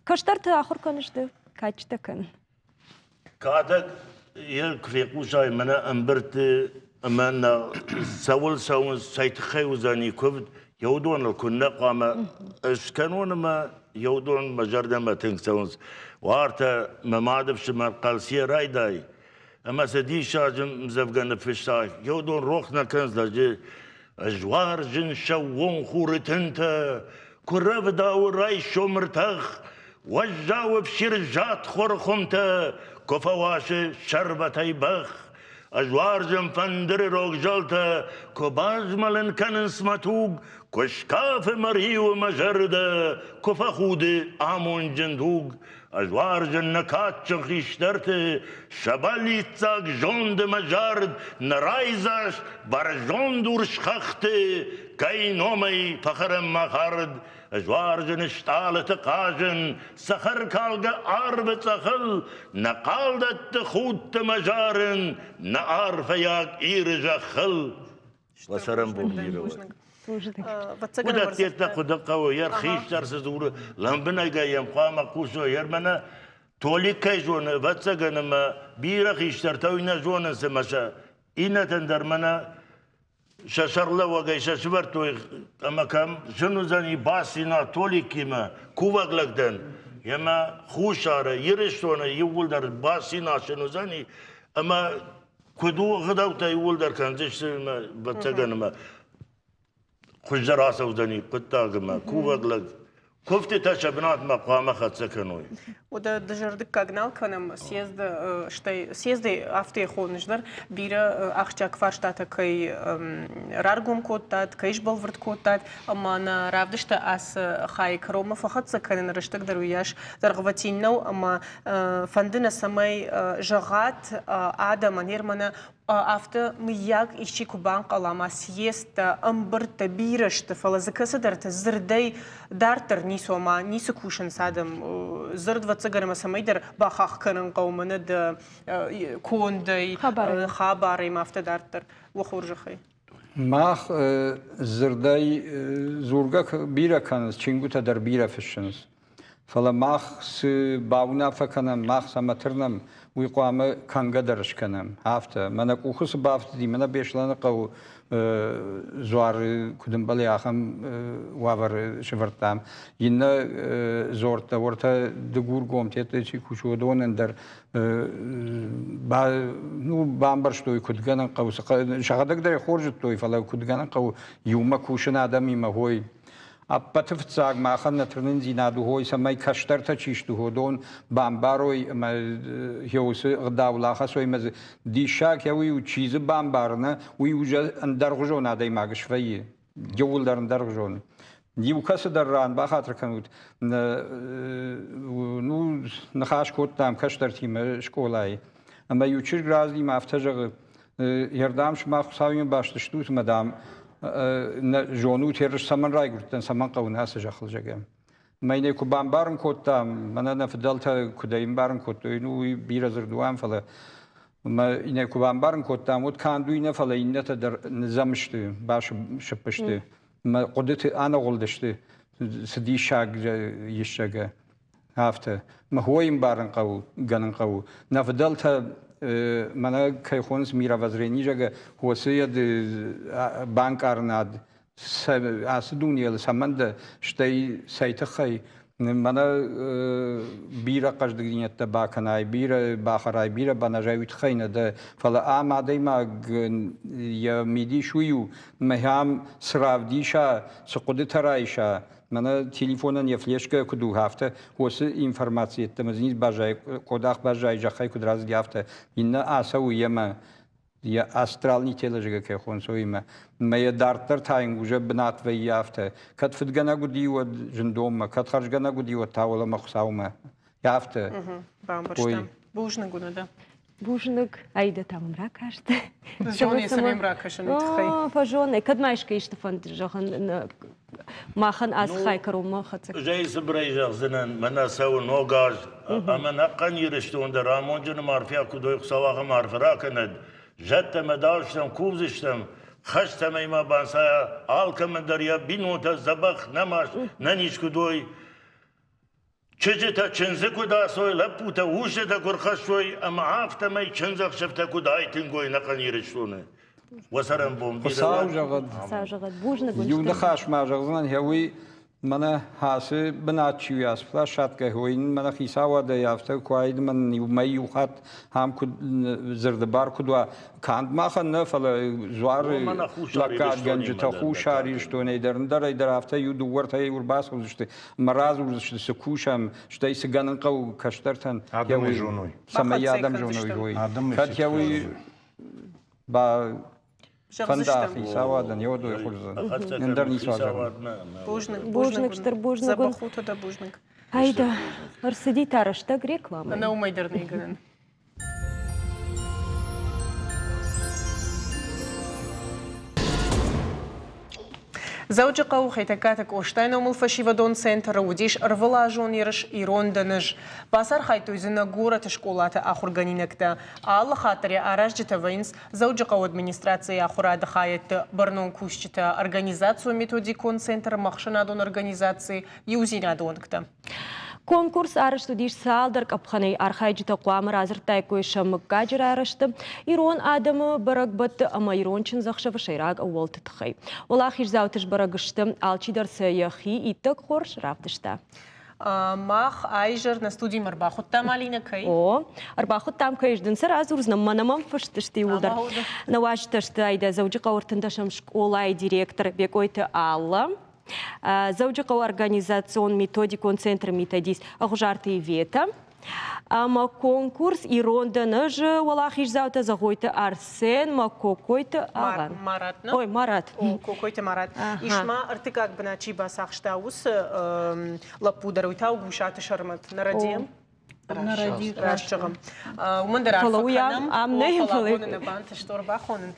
Кӕстӕрты ахуыр кӕныс ды? Кадджытӕ кӕнын? Кадӕг йӕ куы фехъусай, мӕнӕ ӕмбырдты ӕмӕ нӕ цӕуыл цӕуынц, цӕй тыххӕй уыдзӕни куывд, йӕ уыдоныл куыннӕ хъуамӕ скӕнон ӕмӕ йӕ уыдон мӕ зӕрдӕмӕ тынг цӕуынц. Уартӕ мӕ мады фсымӕр Хъӕлцийӕ райдай, ӕмӕ цы диссаджы ӕмдзӕвгӕ ныффыста, йӕ уыдон рох нӕ кӕнынц лӕджы. Ӕз уарзын сӕууон хуры тынтӕ, куы рӕвдауы райсом ӕртӕх, Уӕззау ӕфсир зад хоры хуымтӕ куы фӕуасы сӕрвӕтӕй бӕх. Ӕз уарзын фӕндыры рог зӕлтӕ, куы базмӕлын кӕнынц мӕ туг, куы скафы мӕ риуы мӕ зӕрдӕ, куы фӕхуды амондджын дуг. Ӕз уарзын нӕ кадджын хистӕрты, сӕ бӕллиццаг зонды мӕ зард, нӕ райдзаст бӕрзонд урс хӕхты, кӕй номӕй фӕхӕрӕм мӕ хӕрд. Ӕз уарзын стъалыты хъазын, цӕхӕркалгӕ арвы цъӕхыл, нӕ хъалдӕтты худты мӕ зарын, нӕ арфӕйаг Иры зӕххыл. Уӕ цӕрӕнбон бирӕ уӕд. Уыдӕттӕ хъуыды хъӕуы, йӕ хистӕр цы дзуры, лӕмбынӕгӕй йӕм хъуамӕ хъусой, ӕрмӕнӕ Толик кӕй зоны, ӕвӕццӕгӕн ӕмӕ бирӕ хистӕртӕ уый нӕ зонынц ӕмӕ сӕ иннӕтӕн дӕр мӕнӕ сӕ сӕргълӕууӕгӕй сӕ сывӕрдтой ӕмӕ кӕм зын уыдзӕни Басина Толикимӕ кувӕг лӕг дӕн, ӕмӕ Хуссары, Ирыстоны иууылдӕр Басина сын уыдзӕни ӕмӕ куыд у ӕгъдӕуттӕ иууылдӕр кӕндзысты ӕмӕ ӕвӕццӕгӕн ӕмӕ хуыздӕр ацӕудзӕни хъуыддагмӕ кувӕг лӕг Куывдтытӕ сӕ бынатмӕ хъуамӕ хӕццӕ кӕной. Уӕдӕ дызӕрдыггаг нал кӕнӕм съезды, стӕй съезды афтӕ хоныс дӕр бирӕ ахсджиаг фарстатӕ кӕй раргом кодтат, кӕй сбӕлвырд кодтат, ӕмӕ нӕ равдысты ацы хайы кӕронмӕ фӕхӕццӕ кӕныны рӕстӕг дӕр уыйас дӕргъвӕтин нӕу ӕмӕ фӕнды нӕ, цӕмӕй зӕгъат адӕмӕн, ермӕнӕ Афтӕ, мыййаг, исчи куы банхъӕла, ма съездтӕ, ӕмбырдтӕ бирӕ сты, фӕлӕ дзы кӕцыдӕртӕ дзырдӕй дарддӕр ницы, ома ницы кусынц адӕм. Дзырд, ӕвӕццӕгӕн, ӕмӕ цӕмӕйдӕр бахахх кӕнын хъӕуы мӕнӕ дӕ кондӕй, хабарӕй ма афтӕ дарддӕр. Уӕ хорзӕхӕй. Мах дзырдӕй дзургӕ бирӕ кӕнынц, чингуытӕ дӕр бирӕ фыссынц. Фӕлӕ мах цы бауынаффӕ кӕнӕм, мах цӕмӕ тырнӕм, уый хъуамӕ кӕнгӕ дӕр скӕнӕм. Афтӕ. Мӕнӕ къухы цы бафтыди, мӕнӕ Беслӕны хъӕуы дзуары куыд ӕмбӕлы, ахӕм уавӕры сӕвӕрдтам. Иннӕ дзуӕрттӕ, уӕртӕ Дыгургом, тетты чи кусы, уыдонӕн дӕр ну, бамбӕрстой, куыд гӕнӕн хъӕуы. Сӕхӕдӕг дӕр хорз зыдтой, фӕлӕ куыд гӕнӕн хъӕуы иумӕ кусын адӕмимӕ, хой. Ӕппӕты фыццаг махӕн нӕ тырнындзинад у хой, цӕмӕй кӕстӕртӕ чи сты, уыдон бамбарой ӕмӕ уыцы ӕгъдауыл ахӕцой ӕмӕ дзы диссаг уый у, чи дзы бамбары, нӕ, уый уже ӕндӕргъуызон адӕймаг свӕййы. Иууылдӕр ӕндӕргъуызон. Иу кӕцыдӕр ран бахатыр кӕнут, ну, ныхас кодтам кӕстӕртимӕ скъолайы. Ӕмӕ иу чызг разынимӕ афтӕ зӕгъы, Ердам сымах Хуыцауимӕ баст стут ӕмӕ, дам, нӕ зонут, ерыс цӕмӕн райгуырдтӕн, цӕмӕн хъӕуы нӕ ацы зӕххыл, зӕгъӕм. Мӕ йын ӕй куы бамбарын кодтам, мӕнӕ нӕ фыдӕлтӕ куыд ӕй ӕмбарын кодтой, ну, уый бирӕ дзырд у ам, фӕлӕ мӕ йын ӕй куы бамбарын кодтам, уӕд канд уый нӕ, фӕлӕ иннӕтӕ дӕр ныдзӕм сты, басыпп сты, мӕ хъуыдыты аныгъуылдысты, цы диссаг ис, зӕгъгӕ. Афтӕ. Мӕ хойы ӕмбарын хъӕуы, гӕнын хъӕуы. Нӕ фыдӕлтӕ мӕнӕ кӕй хонынц мировоззрение, зӕгъгӕ, уыцы банкъарынад ацы дунейыл цӕмӕн дӕ, стӕй цӕй тыххӕй мӕнӕ бирӕ хъӕздыгдзинӕдтӕ бакӕнай, бирӕ бахӕрай, бирӕ баназай, уый тыххӕй нӕ дӕ, фӕлӕ ам адӕймаг йӕ мидис уый у, мӕ ам цы равдиса, цы хъуыдытӕ райса, мӕнӕ телефонӕн йӕ флешкӕ куыд у, афтӕ уыцы информаци йеддӕмӕ дзы ницы баззайы, къодах баззайы зӕххӕй куыд рацыди, афтӕ. Иннӕ ацӕуы йемӕ, йӕ астральный телӕзӕгӕ кӕй хонынц, уыимӕ. Мӕ йӕ дарддӕр та йын уже бынат вӕййы афтӕ. Кӕд фыдгӕнӕг уыди, уӕд зындонмӕ, кӕд хӕрзгӕнӕг уыди, уӕд та уӕлӕмӕ Хуыцаумӕ. Афтӕ. Бамбӕрстам. Бузныг уын дӕ. Бузныг, Аида та мын ракаст. Зоны, цӕмӕй ракӕсын уый тыххӕй. Фӕзоны, кӕд ма искӕй исты фӕнд зӕгъын, махӕн ацы хай кӕронмӕ хӕццӕ. Зӕй цыбырӕй зӕгъдзынӕн, мӕнӕ цӕуы ног аз, ӕмӕ нӕхъӕн Ирыстон дӕр амонджыны арфӕ куыд уой, Хуыцау ахӕм арфӕ ракӕнӕд. Зӕдтӕ мӕ даудзыстӕм, кувдзыстӕм, хӕст цӕмӕй ма банцайа, алкӕмӕн дӕр йӕ бинонтӕ дзӕбӕх, нӕмаст, нӕниз куыд уой. Чызджытӕ чындзы куыд ацой, лӕппутӕ устытӕ куы рхӕссой ӕмӕ афтӕмӕй чындзӕхсӕвтӕ куыд айтынг уой ӕнӕхъӕн Ирыстоны. Уӕ цӕрӕнбон бирӕ Хуыцау зӕгъӕд. Хуыцау зӕгъӕд. Бузныг уын Иу ныхас ма зӕгъдзынӕн, гъе уый мӕнӕ ацы бынат чи у, ацы площадкӕ, уый мӕнӕ хицауадӕй афтӕ куы уаид, мӕн иу мӕй иу хатт ам куыд дзырды бар куыд уа, канд махӕн нӕ, фӕлӕ дзуары лӕггадгӕнджытӕ Хуссар Ирыстонӕй дӕр, ӕндӕрӕй дӕр афтӕ иу дыууӕртӕй ӕрбацӕудзысты ӕмӕ радзурдзысты, цы кусӕм, стӕй цы гӕнӕн хъӕуы кӕстӕртӕн, Адӕмӕй зоной. Цӕмӕй адӕм зоной, уый. Кӕд йӕ уый ба фӕнда хицауадӕн, йӕ уӕд хуыздӕр. Ӕндӕр ницуал зӕгъын. Бузныг, бузныг, стыр бузныг. Дзӕбӕх ут дӕ бузныг. Айда, ӕрцыди та рӕстӕг рекламӕ. Ӕнӕ уымӕй дӕр нӕй гӕнӕн. Дзӕуджыхъӕуы Хетӕгкаты Къостайы номыл фӕсивӕдон центры уыдис ӕрвылазон ерыс «Ирон дӕн ӕз». Бацархайдтой дзы нӕ горӕты скъолаты ахуыргӕнинӕгтӕ. Алы хатт дӕр йӕ аразджытӕ вӕййынц Дзӕуджыхъӕуы администрацийы ахуырады хайӕдты бӕрнон кусджытӕ, организацион-методикон центр ӕмӕ ӕхсӕнадон организаци «Иудзинад» уӕнгтӕ. Конкурс арӕзт уыдис цалдӕр къӕпхӕнӕй. Архайджытӕ хъуамӕ радзырдтаиккой сӕ мыггаджы райрӕзты, ирон адӕмы бӕрӕгбӕтты ӕмӕ ирон чындзӕхсӕвы сӕйраг ӕууӕлты тыххӕй. Уӕлахиздзауты сбӕрӕг сты, алчидӕр сӕ йӕхи иттӕг хорз равдыста. Мах айзӕр нӕ студимӕ ӕрбахуыдтам Алинӕ кӕй? О, ӕрбахуыдтам кӕй дын сӕ радзурдзынӕн, мӕнӕ мӕм фыст сты иууылдӕр. Нӕ уазджытӕ сты Айдӕ Дзӕуджыхъӕуы ӕртындӕсӕм скъолайы директор Бекъойты Алла, Дзӕуджыхъӕуы организацион-методикон центры методист Ӕгъуызарты Ивета ӕмӕ конкурс «Ирон дӕн ӕз» уӕлахиздзаутӕ Зӕгъойты Арсен ӕмӕ Кокойты Алан. Марат, нӕ? Ой, Марат. О, Кокойты Марат. Ис ма ӕртыккаг бынат чи бацахста, уыцы лӕппу дӕр, уый та у Гусаты Сӕрмӕт. Нӕ рӕдийӕм? Раст зӕгъӕм. Уымӕн дӕр арфӕ кӕнӕм. Ам нӕй, фӕлӕ абоны нӕ бантыст ӕрбахонын.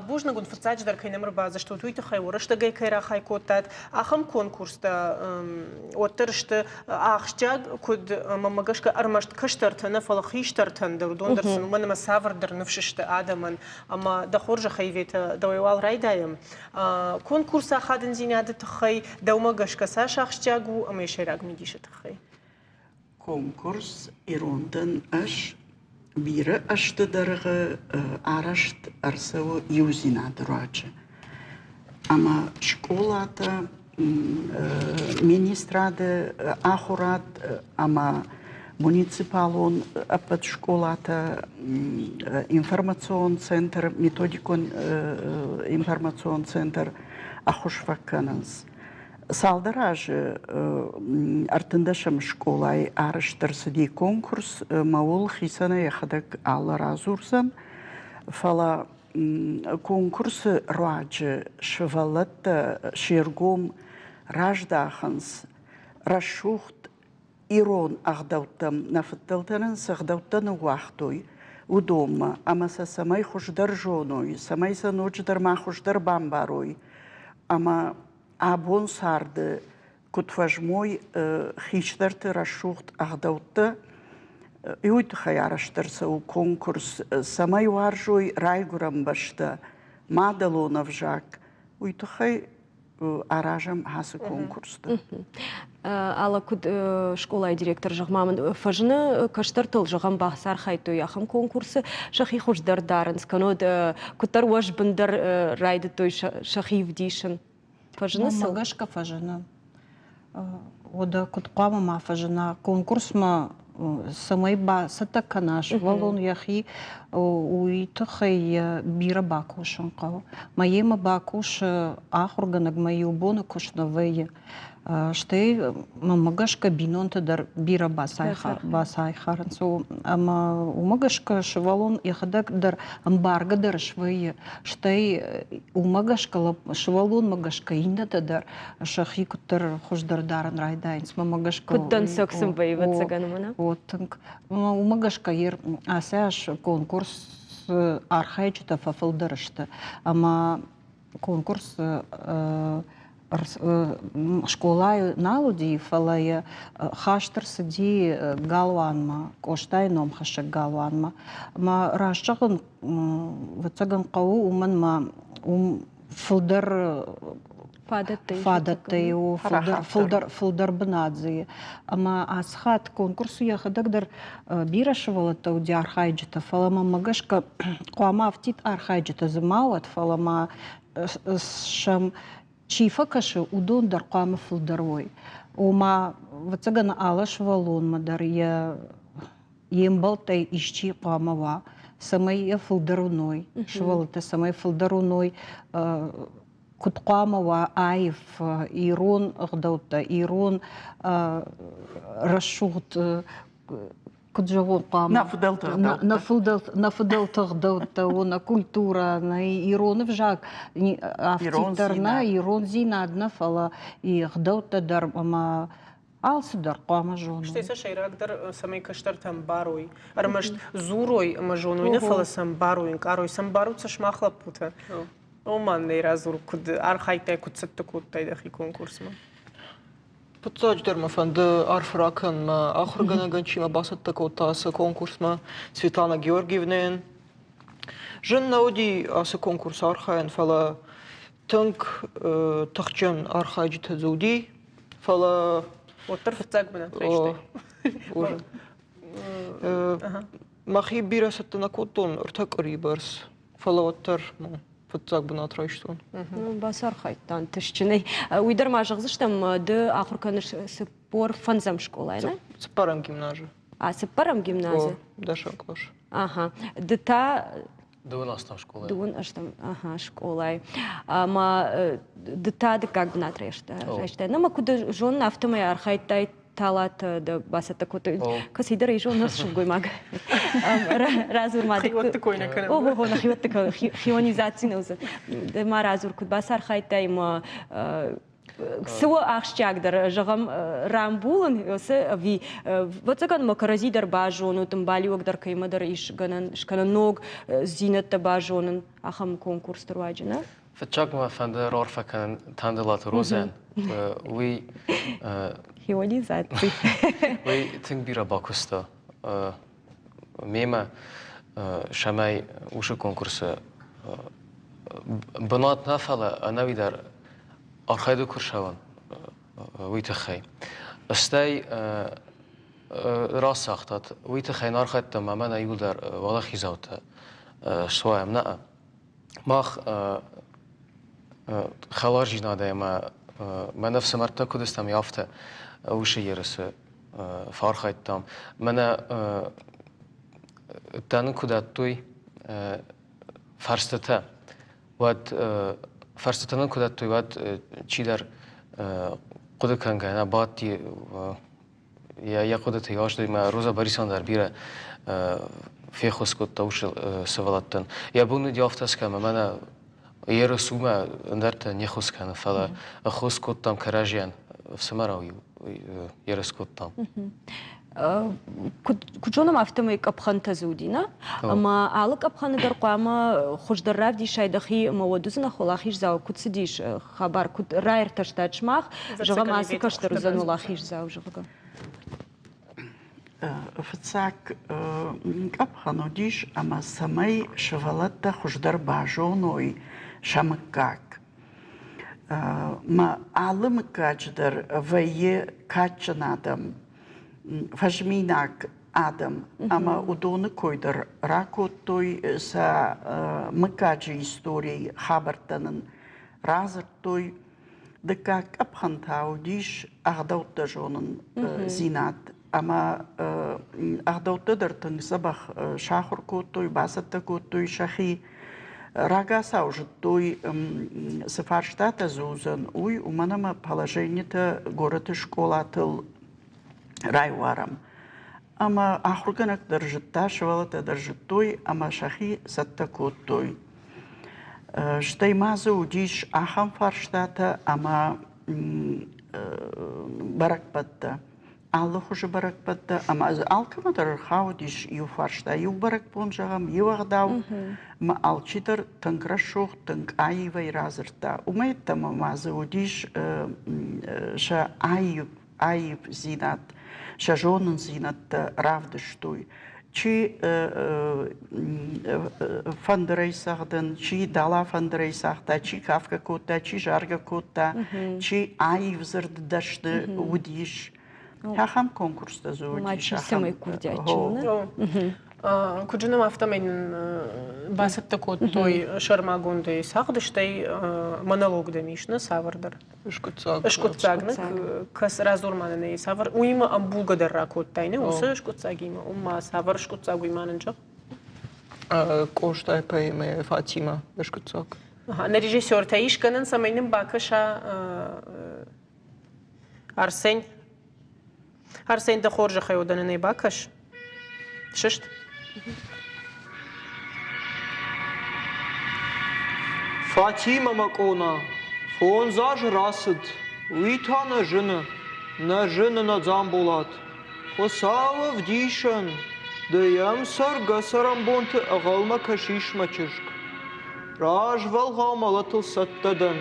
Бузныг уын фыццаджыдӕр кӕй нӕм ӕрбадзыстут, уый тыххӕй уӕ кӕй рахай кодтат. Ахӕм конкурстӕ уӕддӕр сты ахсджиаг, куыд мӕнмӕ гӕсгӕ ӕрмӕст кӕстӕртӕ нӕ, фӕлӕ хистӕртӕн дӕр, уыдон дӕр сын уымӕн ӕмӕ цавӕрдӕр ныфс сты адӕмӕн. Ӕмӕ дӕ хорзӕхӕй, Иветӕ, дӕуӕй уал райдайӕм. Конкурсы ахадындзинады тыххӕй дӕумӕ гӕсгӕ цас ахсджиаг у ӕмӕ йӕ сӕйраг мидисы тыххӕй? Конкурс «Ирон дӕн ӕз» бирӕ ӕзты дӕргъы арӕзт ӕрцӕуы иудзинады руаджы. Ӕмӕ скъолатӕ, министрады ахуырад ӕмӕ муниципалон ӕппӕт скъолатӕ, информацион центр, методикон информацион центр ӕххуыс фӕкӕнынц. Цалдӕр азы ӕртындӕсӕм скъолайы арӕзт ӕрцыди конкурс, ӕмӕ уыл хицӕнӕй йӕхӕдӕг алы радзурдзӕн. Фӕлӕ конкурсы руаджы сывӕллӕттӕ се ргом раздахынц рӕсугъд ирон ӕгъдӕуттӕм, нӕ фыддӕлтӕ нын цы ӕгъдӕуттӕ ныууагътой, уыдонмӕ, ӕмӕ сӕ цӕмӕй хуыздӕр зоной, цӕмӕй сӕ ноджыдӕр ма хуыздӕр бамбарой ӕмӕ абон царды куыд фӕзмой хистӕрты рӕсугъд ӕгъдӕуттӕ, уый тыххӕй арӕзт ӕрцӕуы конкурс, цӕмӕй уарзой райгуырӕн бӕстӕ, мадӕлон ӕвзаг, уый тыххӕй аразӕм ацы конкурсты. Алла куыд скъолайы директор, зӕгъ-ма мын, фӕзыны кӕстӕртыл, зӕгъӕм, бацархайдтой ахӕм конкурсы, сӕхи хуыздӕр дарынц, кӕннод куыддӕр уӕзбындӕр райдыдтой сӕхи вдисын. Фӕзыны сыл? гӕсгӕ фӕзыны. Уӕдӕ куыд хъуамӕ ма фӕзына конкурсмӕ, цӕмӕй бацӕттӕ кӕна сывӕллон йӕхи, уый тыххӕй йӕ бирӕ бакусын хъӕуы. Мӕ йемӕ бакусы ахуыргӕнӕг, мӕ иу боны куыст нӕ вӕййы. Стӕй мӕнмӕ гӕсгӕ бинонтӕ дӕр бирӕ бацайхӕрынц. Ӕмӕ уымӕ гӕсгӕ сывӕллон йӕхӕдӕг дӕр ӕмбаргӕ дӕр свӕййы. Стӕй уымӕ гӕсгӕ сывӕллонмӕ гӕсгӕ иннӕтӕ дӕр сӕхи куыддӕр хуыздӕр дарын райдайынц. Мӕнмӕ гӕсгӕ Куыд дӕнцӕг сын вӕййы, ӕвӕццӕгӕн, уымӕн? О, тынг. Уымӕ гӕсгӕ ацы аз конкурсы архайджытӕ фӕфылдӕр сты. Ӕмӕ конкурс скъолайы нал уыди, фӕлӕ йӕ хаст ӕрцыди галуанмӕ, Къостайы номхӕссӕг галуанмӕ. Ӕмӕ раст зӕгъын, ӕвӕццӕгӕн хъӕуы, уымӕн ма уым фылдӕр фадӕттӕ у, фылдӕр, фылдӕр бынат дзы и. Ӕмӕ ацы хатт конкурсы йӕхӕдӕг дӕр бирӕ сывӕллӕттӕ уыди архайджытӕ, фӕлӕ мӕнмӕ гӕсгӕ хъуамӕ афтид архайджытӕ дзы ма уӕд, фӕлӕ ма сӕм чи фӕкӕсы, уыдон дӕр хъуамӕ фылдӕр уой. Ома, ӕвӕццӕгӕн, алы сывӕллонмӕ дӕр йӕ йе мбӕлттӕй исчи хъуамӕ уа, цӕмӕй йӕ фылдӕр уыной, сывӕллӕттӕ цӕмӕй фылдӕр уыной, куыд хъуамӕ уа аив ирон ӕгъдӕуттӕ, ирон рӕсугъд куыд зӕгъон хъуамӕ нӕ фыдӕлты ӕгъдӕуттӕ нӕ фыдӕлты нӕ фыдӕлты ӕгъдӕуттӕ нӕ культурӕ нӕ ирон ӕвзаг афтиддӕр нӕ ирондзинад нӕ фӕлӕ и ӕгъдӕуттӕ дӕр ӕмӕ алцыдӕр хъуамӕ зоной. Стӕй сӕ сӕйрагдӕр, цӕмӕй кӕстӕртӕ ӕмбарой. Ӕрмӕст дзурой ӕмӕ зоной нӕ, фӕлӕ сӕ ӕмбарой, ӕнкъарой. Сӕ ӕмбарут сӕ сымах лӕппутӕ. Оман нӕ радзур, куыд архайдтай, куыд цӕттӕ кодтай дӕхи конкурсмӕ? Фыццаджыдӕр мӕ фӕнды арф ракӕнын мӕ ахуыргӕнӕгӕн, чи мӕ бацӕттӕ кодта ацы конкурсмӕ, Светлана Георгиевнӕйӕн. Зын нӕ уыди ацы конкурсы архайын, фӕлӕ тынг тыхджын архайджытӕ дзы уыди, фӕлӕ Уӕддӕр фыццаг бынат райстай. Мӕхи бирӕ цӕттӕ нӕ кодтон, ӕртӕ къуырийы бӕрц, фӕлӕ уӕддӕр фыццаг бынат райстон. Бацархайдта ӕнтыстджынӕй. Уый дӕр ма зӕгъдзыстӕм, ды ахуыр кӕныс 45-ӕм скъолайы, нӕ? Цыппӕрӕм гимназы. А, цыппӕрӕм гимназы? О, дӕсӕм кълас. Ага. Ды та Дыууын ӕстӕм скъолайы. Дыууын ӕстӕм ага, скъолайы. Ӕмӕ ды та дыккаг бынат райстай. Нӕ мӕ куыд зонын, афтӕмӕй архайдтай талатӕ дӕ бацӕттӕ кодтой. Кӕцыдӕр ӕй зонын сылгоймаг. Радзур ма. Хиуӕтты кой нӕ кӕнӕм. Ого, нӕ хиуӕтты хионизаци нӕ уыдзӕн. Ма радзур, куыд бацархайдтай ӕмӕ цы у ахсджиагдӕр, зӕгъӕм, рамбулын, цы ӕви ӕвӕццӕгӕн ма кӕрӕдзи дӕр базонут, ӕмбалиуӕг дӕр кӕимӕдӕр ис гӕнӕн скӕнын ног дзинӕдтӕ базонын ахӕм конкурсты руаджы, нӕ? Фыццаг мӕ фӕнды раарфӕ кӕнын Танделаты Розӕн. Уый Хионизаци. Уый тынг бирӕ бакуыста мемӕ, цӕмӕй уыцы конкурсы бынат нӕ, фӕлӕ ӕнӕуи дӕр архайды куы рцӕуӕн, уый тыххӕй. Стӕй рацагътат, уый тыххӕй нӕ архайдтам ӕмӕ нӕ иуылдӕр уӕлахиздзаутӕ суӕм. Нӕ, мах хӕларзинадӕй ӕмӕ мӕнӕ ӕфсымӕртӕ куыд стӕм, афтӕ уыцы ерысы фӕархайдтам. Мӕнӕ дӕ нын куы дӕттой фарстытӕ, уӕд фарстытӕ нын куы дӕттой, уӕд чидӕр хъуыды кӕнгӕ нӕ бадти йӕ хъуыдыты иуазтой мӕ Роза Борисовна дӕр бирӕ феххуыс кодта уыцы сывӕллӕттӕн. Йӕ бон уыди афтӕ скӕнын, мӕнӕ ерыс у мӕ ӕндӕртӕ не ххуыс кӕны, фӕлӕ ӕххуыс кодтам кӕрӕдзийӕн, ӕфсымӕрау ерыс кодтам. Куыд зонӕм, афтӕмӕй къӕпхӕнтӕ дзы уыди, нӕ? Ӕмӕ алы къӕпхӕны дӕр хъуамӕ хуыздӕр равдисай дӕхи ӕмӕ уӕд уыдзынӕ уӕлахиздзау. Куыд цыдис хабар, куыд раиртӕстат сымах, зӕгъӕм, ацы кӕстӕр уыдзӕн уӕлахиздзау, зӕгъгӕ? Фыццаг къӕпхӕн уыдис, ӕмӕ цӕмӕй сывӕллӕттӕ хуыздӕр базоной сӕ мыггаг. Мӕ алы мыггаджы дӕр вӕййы кадджын адӕм, фӕзминаг адӕм, ӕмӕ уыдоны кой дӕр ракодтой, сӕ мыггаджы историйы хабӕрттӕ нын радзырдтой. Дыккаг къӕпхӕн та уыдис ӕгъдӕуттӕ зонындзинад ӕмӕ ӕгъдӕуттӕ дӕр тынг дзӕбӕх сахуыр кодтой, бацӕттӕ кодтой сӕхи. Рагацау зыдтой, цы фарстатӕ дзы уыдзӕн, уый, уымӕн ӕмӕ положенитӕ горӕты скъолатыл райуарӕм. Ӕмӕ ахуыргӕнӕг дӕр зыдта, сывӕллӕттӕ дӕр зыдтой ӕмӕ сӕхи цӕттӕ кодтой. Стӕй ма дзы уыдис ахӕм фарстатӕ ӕмӕ бӕрӕгбӕттӕ, алы хуызы бӕрӕгбӕттӕ ӕмӕ дзы алкӕмӕ дӕр ӕрхаудис иу фарста, иу бӕрӕгбон зӕгъӕм, иу ӕгъдау, ӕмӕ алчидӕр тынг рӕсугъд, тынг аивӕй радзырдта. Уымӕй йеддӕмӕ ма дзы уыдис сӕ аив аивдзинад, сӕ зонындзинӕдтӕ равдыстой. Чи фӕндырӕй цӕгъдын, чи дала фӕндырӕй цагъта, чи кафгӕ кодта, чи заргӕ кодта, чи аив дзырд дӕсны уыдис. Ахӕм конкурстӕ дзы уыдис. Цӕмӕй курдиатджын. Куыд зынӕм, афтӕмӕй нын бацӕттӕ кодтой сӕрмагондӕй цагъд, стӕй монолог дӕм ис, нӕ цавӕрдӕр? Скъуыддзаг. Скъуыддзаг, кӕс радзур ма нын ӕй, цавӕр уыимӕ ӕмбулгӕ дӕр ракодтай, не уыцы скъуыддзагимӕ, уым ма цавӕр скъуыддзаг уый ма нын зӕгъ? Къостайы поэмӕ Фатима скъуыддзаг. Нӕ режиссертӕ ис гӕнӕн, цӕмӕй нын бакӕса Арсен. Арсен, дӕ хорзӕхӕй уыдонӕн ӕй бакӕс. Сыст. Фатимӕ мӕ къона, фондз азы рацыд, уый та нӕ зыны, нӕ зыны нӕ Дзамболат. Хуыцауы ӕвдисӕн, ды йӕм цӕргӕ-цӕрӕнбонты ӕгъӕлмӕ кӕсис мӕ чызг. Развӕлгъау мӕлӕтыл цӕттӕ дӕн,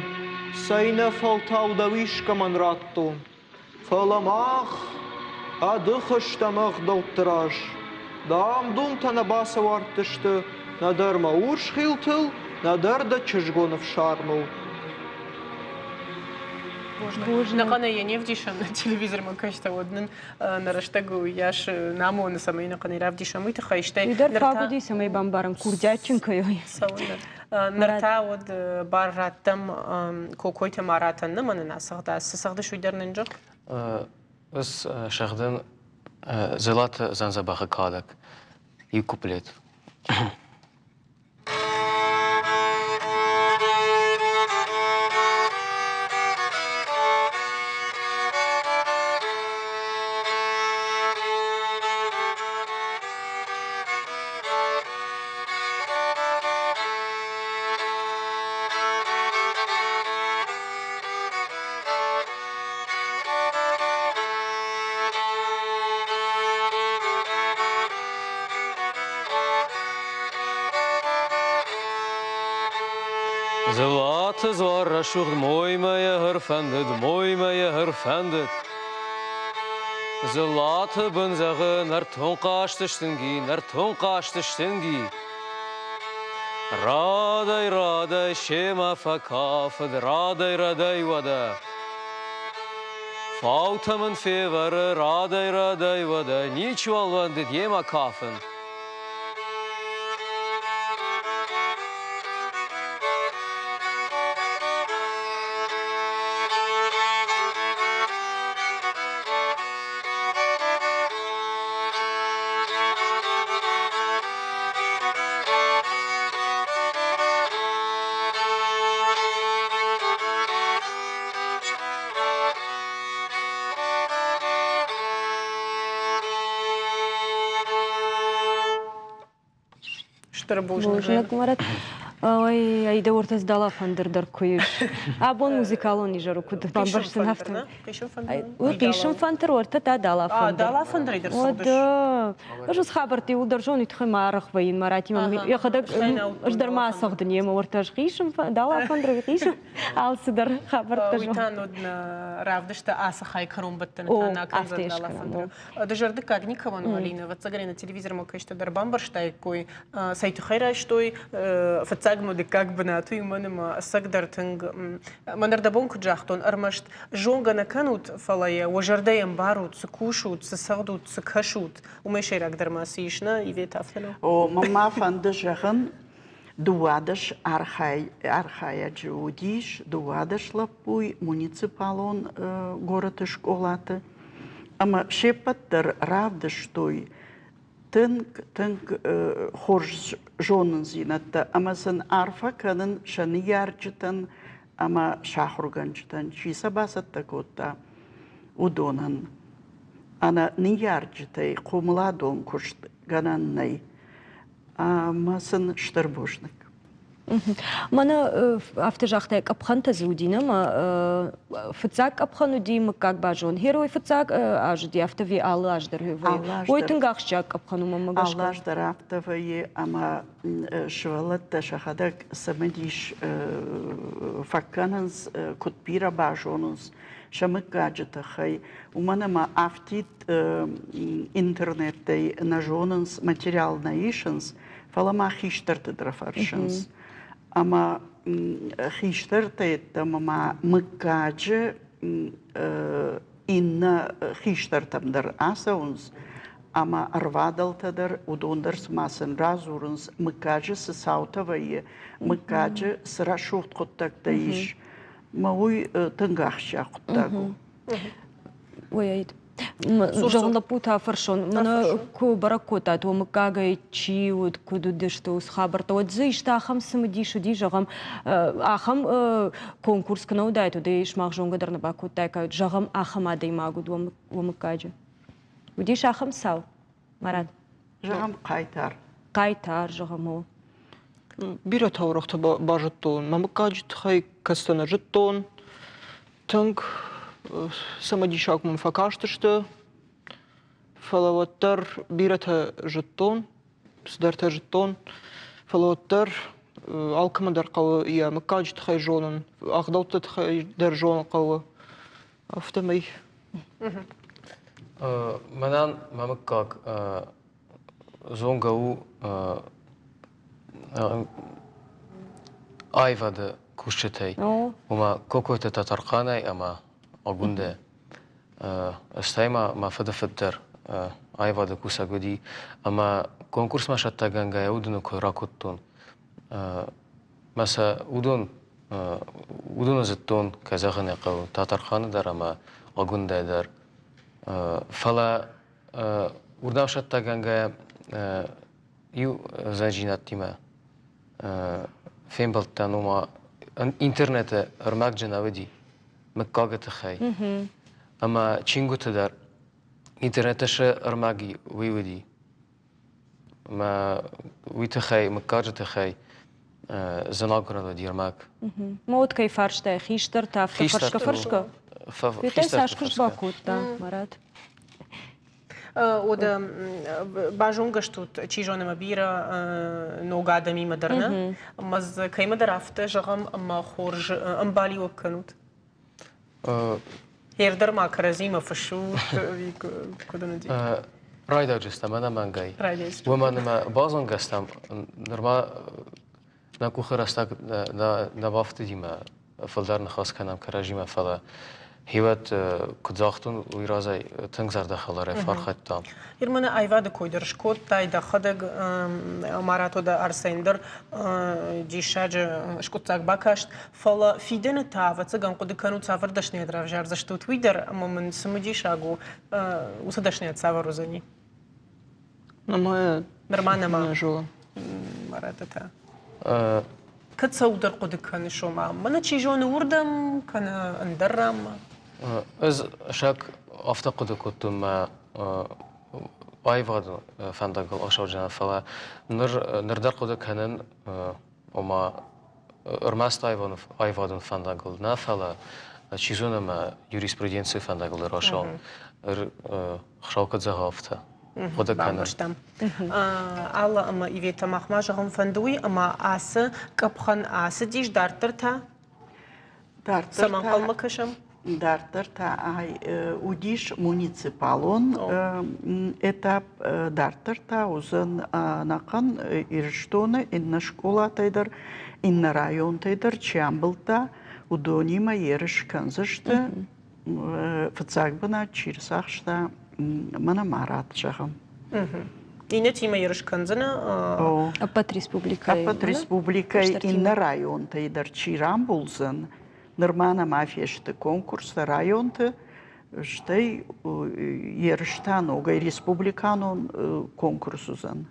цӕйнӕфӕлтау дӕу искӕмӕн радтон. Фӕлӕ мах ӕдых стӕм ӕгъдӕутты раз. Дам-думтӕ нӕ бацауӕрдтысты нӕдӕр мӕ урс хилтыл, нӕдӕр дӕ чызгон ӕфсармыл. Нӕхъӕнӕй йӕ не вдисӕм телевизормӕ кӕстӕ, уӕд нын нӕ рӕстӕг уыйас намоны, цӕмӕй нӕхъӕнӕй равдисӕм, уый тыххӕй. Стӕй Уый дӕр фаг уыди, цӕмӕй бамбарӕм, курдиатджын кӕй у. Цӕуылнӕ? Ныр та уӕд бар раттӕм Кокойты Маратӕн, нӕ мӕнӕн ацӕгъда. Цы цӕгъдыс, уый дӕр нын зӕгъ. Ӕз сӕгъдын Дзелаты Занзабахы кадӕг, иу куплет. Зылаты дзуар рӕсугъд моймӕ йӕ ӕрфӕндыд, моймӕ йӕ ӕрфӕндыд. Дзылаты бын зӕгъы нӕртон хъазт стынги, нӕртон хъазт стынги. Радӕй-радӕй семӕ фӕкафыд, радӕй-радӕй уӕдӕ. Фаутӕ мын февӕры, радӕй-радӕй уӕдӕ, ничиуал уӕндыд йемӕ кафын. Стыр бузныг. Бузныг, Марат. Ой, айда ортӕс дала фӕндыр дӕр куы ис. Абон музыкалон изӕр куыд бамбӕрстын афтӕ. Уый хъисын фӕндыр, уӕртӕ та дала фӕндыр. Дала фӕндырӕй дӕр Уӕд ӕз уыцы хабӕртты иууылдӕр зонын, тыххӕй ма арӕх вӕййын Маратимӕ. Йӕхӕдӕг ӕз дӕр ма ацӕгъдын йемӕ уӕртӕ ӕз хъисын, дала фӕндыр, хъисын алцыдӕр хабӕрттӕ Уый та нод нӕ равдыста ацы хай кӕронбӕттӕны та нӕ кӕндзӕн дала фӕндыр. Дызӕрдыггаг никӕмӕн у, Алина, ӕвӕццӕгӕн, телевизормӕ кӕсты дӕр бамбӕрстаиккой, цӕй тыххӕй райстой, фыццаг Фыццаг ӕмӕ дыккаг бынат, уый уымӕн ӕмӕ ӕцӕгдӕр тынг, мӕн ӕрдӕбон куыд загътон, ӕрмӕст зонгӕ нӕ кӕнут, фӕлӕ йӕ уӕ зӕрдӕйы ӕмбарут, цы кусут, цы цӕгъдут, цы кӕсут, уымӕй сӕйрагдӕр ма цы ис, нӕ, Ивет, афтӕ нӕу? О, мӕн ма фӕнды зӕгъын, 12 архайӕджы уыдис, 12 лӕппуйы муниципалон горӕты скъолаты. Ӕмӕ се ппӕт дӕр равдыстой тынг, тынг хорз зонындзинӕдтӕ ӕмӕ сын арфӕ кӕнын сӕ ныййарджытӕн ӕмӕ сӕ ахуыргӕнджытӕн, чи сӕ бацӕттӕ кодта, уыдонӕн. Ӕнӕ ныййарджытӕй хъомыладон куыст гӕнӕн нӕй. Ӕмӕ сын стыр бузныг. Мӕнӕ афтӕ загътай, къӕпхӕнтӕ дзы уыди, нӕ ма фыццаг къӕпхӕн уыди мыггаг базон. Герой фыццаг аз уыди, афтӕ ви алы аз дӕр вӕййы. Ой, тынг ахсджиаг къӕпхӕн у мӕнмӕ гӕсгӕ. Алы аз дӕр афтӕ вӕййы, ӕмӕ сывӕллӕттӕ сӕхӕдӕг цымыдис фӕкӕнынц, куыд бирӕ базонынц сӕ мыггаджы тыххӕй, уымӕн ӕмӕ афтид интернеттӕй нӕ зонынц, материал нӕ исынц, фӕлӕ ма хистӕрты дӕр фӕрсынц. Ӕмӕ хистӕртӕ йеддӕмӕ ма мыггаджы иннӕ хистӕртӕм дӕр ацӕуынц, ӕмӕ ӕрвадӕлтӕ дӕр, уыдон дӕр цыма сын радзурынц, мыггаджы цы цаутӕ вӕййы, мыггаджы цы рӕсугъд хъуыддӕгтӕ ис. Мӕ уый тынг ахсджиаг хъуыддаг у. Ой, Зӕгъын лӕппутӕ фӕрсон, мӕнӕ куы бӕрӕг кодтат, уӕ мыггагӕй чи уыд, куыд уыдысты уыцы хабӕрттӕ, уӕд дзы исты ахӕм цымыдис уыди, зӕгъӕм, ахӕм конкурс куы нӕ уыдаид, уӕд ӕй сымах зонгӕ дӕр нӕ бакодтаиккат, зӕгъӕм, ахӕм адӕймаг уыд уӕ мыггаджы. Уыдис ахӕм цау, Марат? Зӕгъӕм, хъайтар. Хъайтар, зӕгъӕм, о. Бирӕ таурӕгътӕ базыдтон. Мӕ мыггаджы тыххӕй кӕцытӕ нӕ зыдтон, Тынг цымыдисаг мӕм фӕкастысты, фӕлӕ уӕддӕр бирӕтӕ зыдтон, цыдӕртӕ зыдтон, фӕлӕ уӕддӕр алкӕмӕн дӕр хъӕуы йӕ мыггаджы тыххӕй зонын, ӕгъдӕутты тыххӕй дӕр зонын хъӕуы, афтӕмӕй. Мӕнӕн мӕ мыггаг зонгӕ у аивады кусджытӕй, ома Кокойты Тӕтӕрхъанӕй ӕмӕ Агуындӕ. Стӕй ма мӕ фыдыфыд дӕр аивады кусӕг уыди ӕмӕ конкурсмӕ сӕттӕгӕнгӕйӕ уыдоны кой ракодтон. Мӕ сӕ уыдон уыдоны зыдтон, кӕй зӕгъын ӕй хъӕуы, Тӕтӕрхъаны дӕр ӕмӕ Агуындӕ дӕр. Фӕлӕ уырдӕм сӕттӕгӕнгӕйӕ иу зӕнджинӕдтимӕ фембӕлдтӕн, ома интернеты ӕрмӕгджын нӕ уыди мыггагы тыххӕй. Ӕмӕ чингуыты дӕр интернеты цы ӕрмӕг уый уыди. Ӕмӕ уый тыххӕй, мыггаджы тыххӕй зынагурӕн уыди ӕрмӕг. Ма уӕд кӕй фарстай, хистӕртӕ афтӕ фӕрсгӕ-фӕрсгӕ? Петя цас куыст бакодта, Марат? Уӕдӕ базонгӕ стут, чи зоны, ӕмӕ бирӕ ног адӕмимӕ дӕр, нӕ? Ӕмӕ дзы кӕимӕдӕр афтӕ зӕгъӕм, ӕмӕ хорз ӕмбалиуӕг кӕнут? Хердӕр ма кӕрӕдзимӕ фыссут, куыд ын уыди? Райдайджыстӕм ӕнӕмӕнгӕй. Уымӕн ӕмӕ базонгӕ стӕм, нырма нӕ къухы рӕстӕг нӕ бафтыди мӕ фылдӕр ныхас кӕнӕм кӕрӕдзимӕ, фӕлӕ хиуӕт куыд загътон, уый разӕй тынг зӕрдӕхӕларӕй фӕархайдтам. Ирманы аивады кой дӕр скодтай, дӕхӕдӕг Марато дӕ Арсен дӕр диссаджы скъуыддзаг бакаст, фӕлӕ фидӕны та, ӕвӕццӕгӕн, хъуыды кӕнут, цавӕр дӕсныйад равзардзыстут, уый дӕр, ӕмӕ мын цымыдисаг у, уыцы дӕсныйад цавӕр уыдзӕни? Нырма Нырма нӕма. Нӕ зонын. Марата та. Кӕд цӕуылдӕр хъуыды кӕныс, ома, мӕнӕ чи зоны уырдӕм, кӕнӕ ӕндӕр ранмӕ? Ӕз сӕк афтӕ хъуыды кодтон мӕ аивадон фӕндагыл ацӕуджынӕн, фӕлӕ ныр ныр дӕр хъуыды кӕнын, ома ӕрмӕст аивадон фӕндагыл нӕ, фӕлӕ чи зоны ӕмӕ юриспруденцийы фӕндагыл дӕр ацӕуон. Хуыцау куыд зӕгъа, афтӕ. Хъуыды кӕнын. Бамбӕрстам. Алла ӕмӕ Ивета, мах ма зӕгъын фӕнды уый, ӕмӕ ацы къӕпхӕн ацыдис, дарддӕр та Дарддӕр цӕмӕ ӕнхъӕлмӕ кӕсӕм? Дарддӕр та уыдис муниципалон этап, дарддӕр та уыдзӕн ӕнӕхъӕн Ирыстоны иннӕ скъолатӕй дӕр, иннӕ районтӕй дӕр чи амбылдта, уыдонимӕ ерыс кӕндзысты. Фыццаг бынат чи рцахста, мӕнӕ Марат, зӕгъӕм. Иннӕтимӕ ерыс кӕндзынӕ? Ӕппӕт республикӕйы. Ӕппӕт республикӕйы иннӕ районтӕй дӕр чи рамбулдзӕн, Нырма нӕма фесты конкурстӕ районты, стӕй ерыстӕ ногӕй республиканон конкурс уыдзӕн.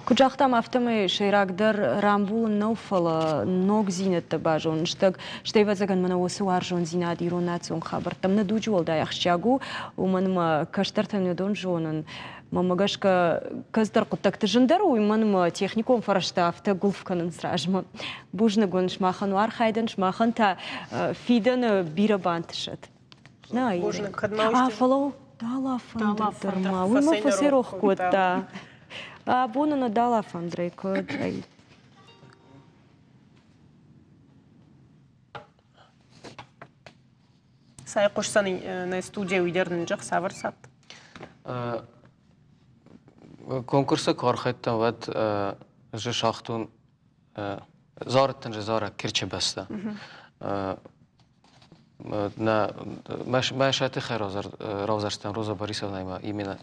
Куыд загътам, афтӕмӕй сӕйрагдӕр рамбулын нӕу, фӕлӕ ногдзинӕдтӕ базонын, стӕй, ӕвӕццӕгӕн, мӕнӕ уыцы уарзондзинад ирон национ хабӕрттӕм нӕ дуджы уӕлдай ахсджиаг у, уымӕн ӕмӕ кӕстӕртӕн уыдон зонын Мӕнмӕ гӕсгӕ, кӕцыдӕр хъуыддӕгты зындӕр у, уымӕн ӕмӕ техникон фӕрӕзтӕ афтӕ гуылф кӕнынц размӕ. Бузныг уын сымахӕн уӕ архайдӕн, сымахӕн та фидӕны бирӕ бантысӕд. Бузныг, кӕд ма А, фӕлӕуу, дала фӕндыр дӕр ма, уый мӕ фӕцӕйрох кодта. Абон ӕнӕ дала фӕндырӕй куыд ӕй. Цай хъуысдзӕн нӕ студийӕ уый дӕр нын зӕгъ, цавӕр цад? Конкурсы куы архайдтам, уӕд ӕз сагътон зарыдтӕн же зарӕг Керчы бӕстӕ. Нӕ мӕ сӕ тыххӕй равзӕрстам Роза Борисовнаимӕ именно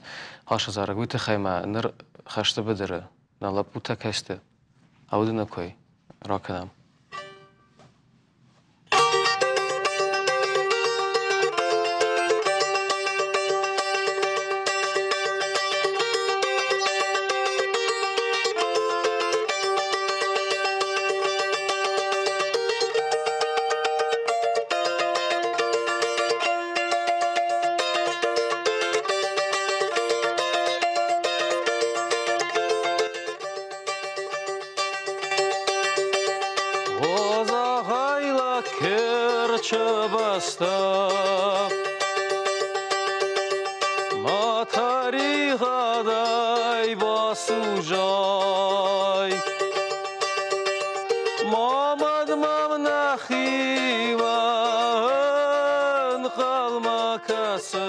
ацы зарӕг. Уый тыххӕй мӕ ныр хӕсты быдыры нӕ лӕппутӕ кӕй сты, аудыны кой ракӕнӕм. Керчы Ма тӕригъӕдӕй басузай, Ма мад мӕм нӕхимӕ ӕнхъӕлмӕ кӕсы,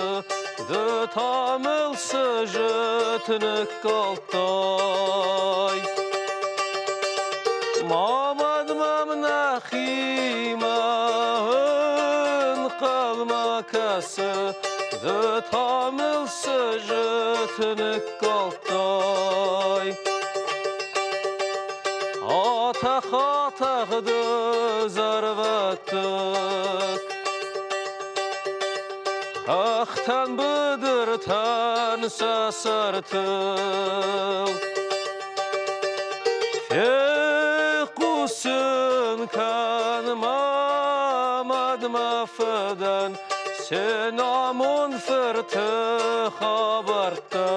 Ды та мыл цы зыд ныккалдтай. Ма мад мӕм нӕхимӕ ӕнхъӕлмӕ кӕсы, Ды та мыл цы зыд ныккалдтай. Атӕх-атӕх ды зӕрватыкк, Хӕхтӕн, быдыртӕн сӕ сӕртыл. Фехъусын кӕн мӕ мад, мӕ фыдӕн, се намонд фырты хабӕрттӕ.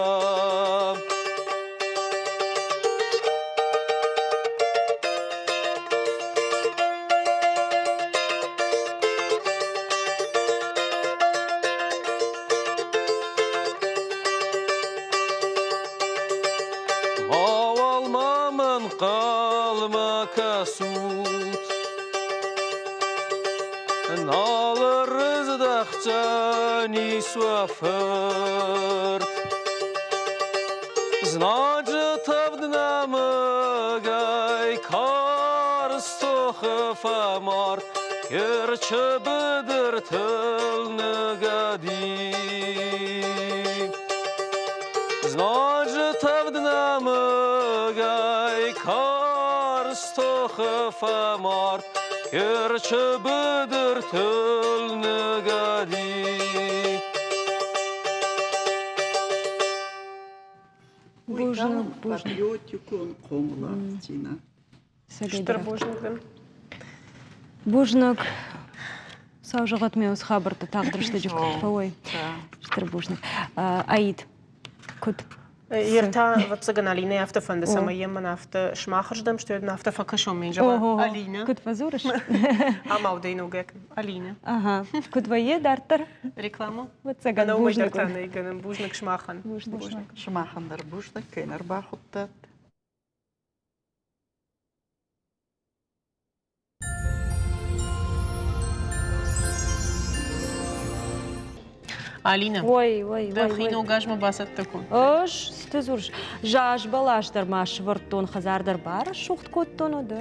Мауал ма мӕн хъалмӕ кӕсут, Нал ӕрыздӕхдзӕнис уӕ фырт. Знаджы тӕвд нӕмыгӕй карз тохы фӕмард, Керчы быдыртыл ныгӕди. Знаджы тӕвд нӕмыгӕй карз тохы фӕмард, Керчы быдыртыл ныгӕди. Бузныг, бузныг. Патриотикон хъомыладдзинад. Стыр бузныг дын. Бузныг. Сау зӕгъӕт ме уыцы хабӕрттӕ тагъд рӕстӕджы куыд фӕуой. Стыр бузныг. Аид, куыд? Ер та, ӕвӕццӕгӕн, Алинӕ афтӕ фӕнды, цӕмӕй йӕм мӕн афтӕ сымахырздӕм, стӕй мын афтӕ фӕкӕсон, мен зӕгъа, Алинӕ. Куыд фӕдзурыс? Амаудӕй ногӕй Алинӕ. Ага. Куыд вӕййы дарддӕр? Реклама? Ӕвӕццӕгӕн, бузныг. Бузныг сымахӕн. Бузныг. Сымахӕн дӕр бузныг, кӕй нӕ ӕрбахуыдтат. Алина, Ой, ой, дӕхи ног азмӕ бацӕттӕ кодтай? Ӕз цы дзурыс? Заз бӕлас дӕр ма сывӕрдтон, хӕдзар дӕр барӕсугъд кодтон, дӕ.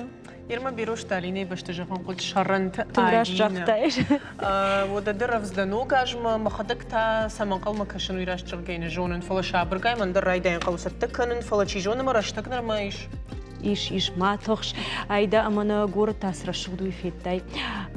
Ирма Берозты Алинӕйы бӕсты зӕгъын хъуыд сӕрӕнты Тынг раст Алинӕ. загътай. Уӕдӕ дӕр рӕвдз дӕ ног азмӕ, мӕхӕдӕг та цӕмӕ ӕнхъӕлмӕ кӕсын, уый раст зӕгъгӕ нӕ зонын, фӕлӕ сабыргай мӕн дӕр райдайын хъӕуы цӕттӕ кӕнын, фӕлӕ чи зоны, мӕ рӕстӕг нырма ис. Ис, ис, ма тыхс. Айда ӕмӕ нӕ горӕт та цы рӕсугъд уый федтай.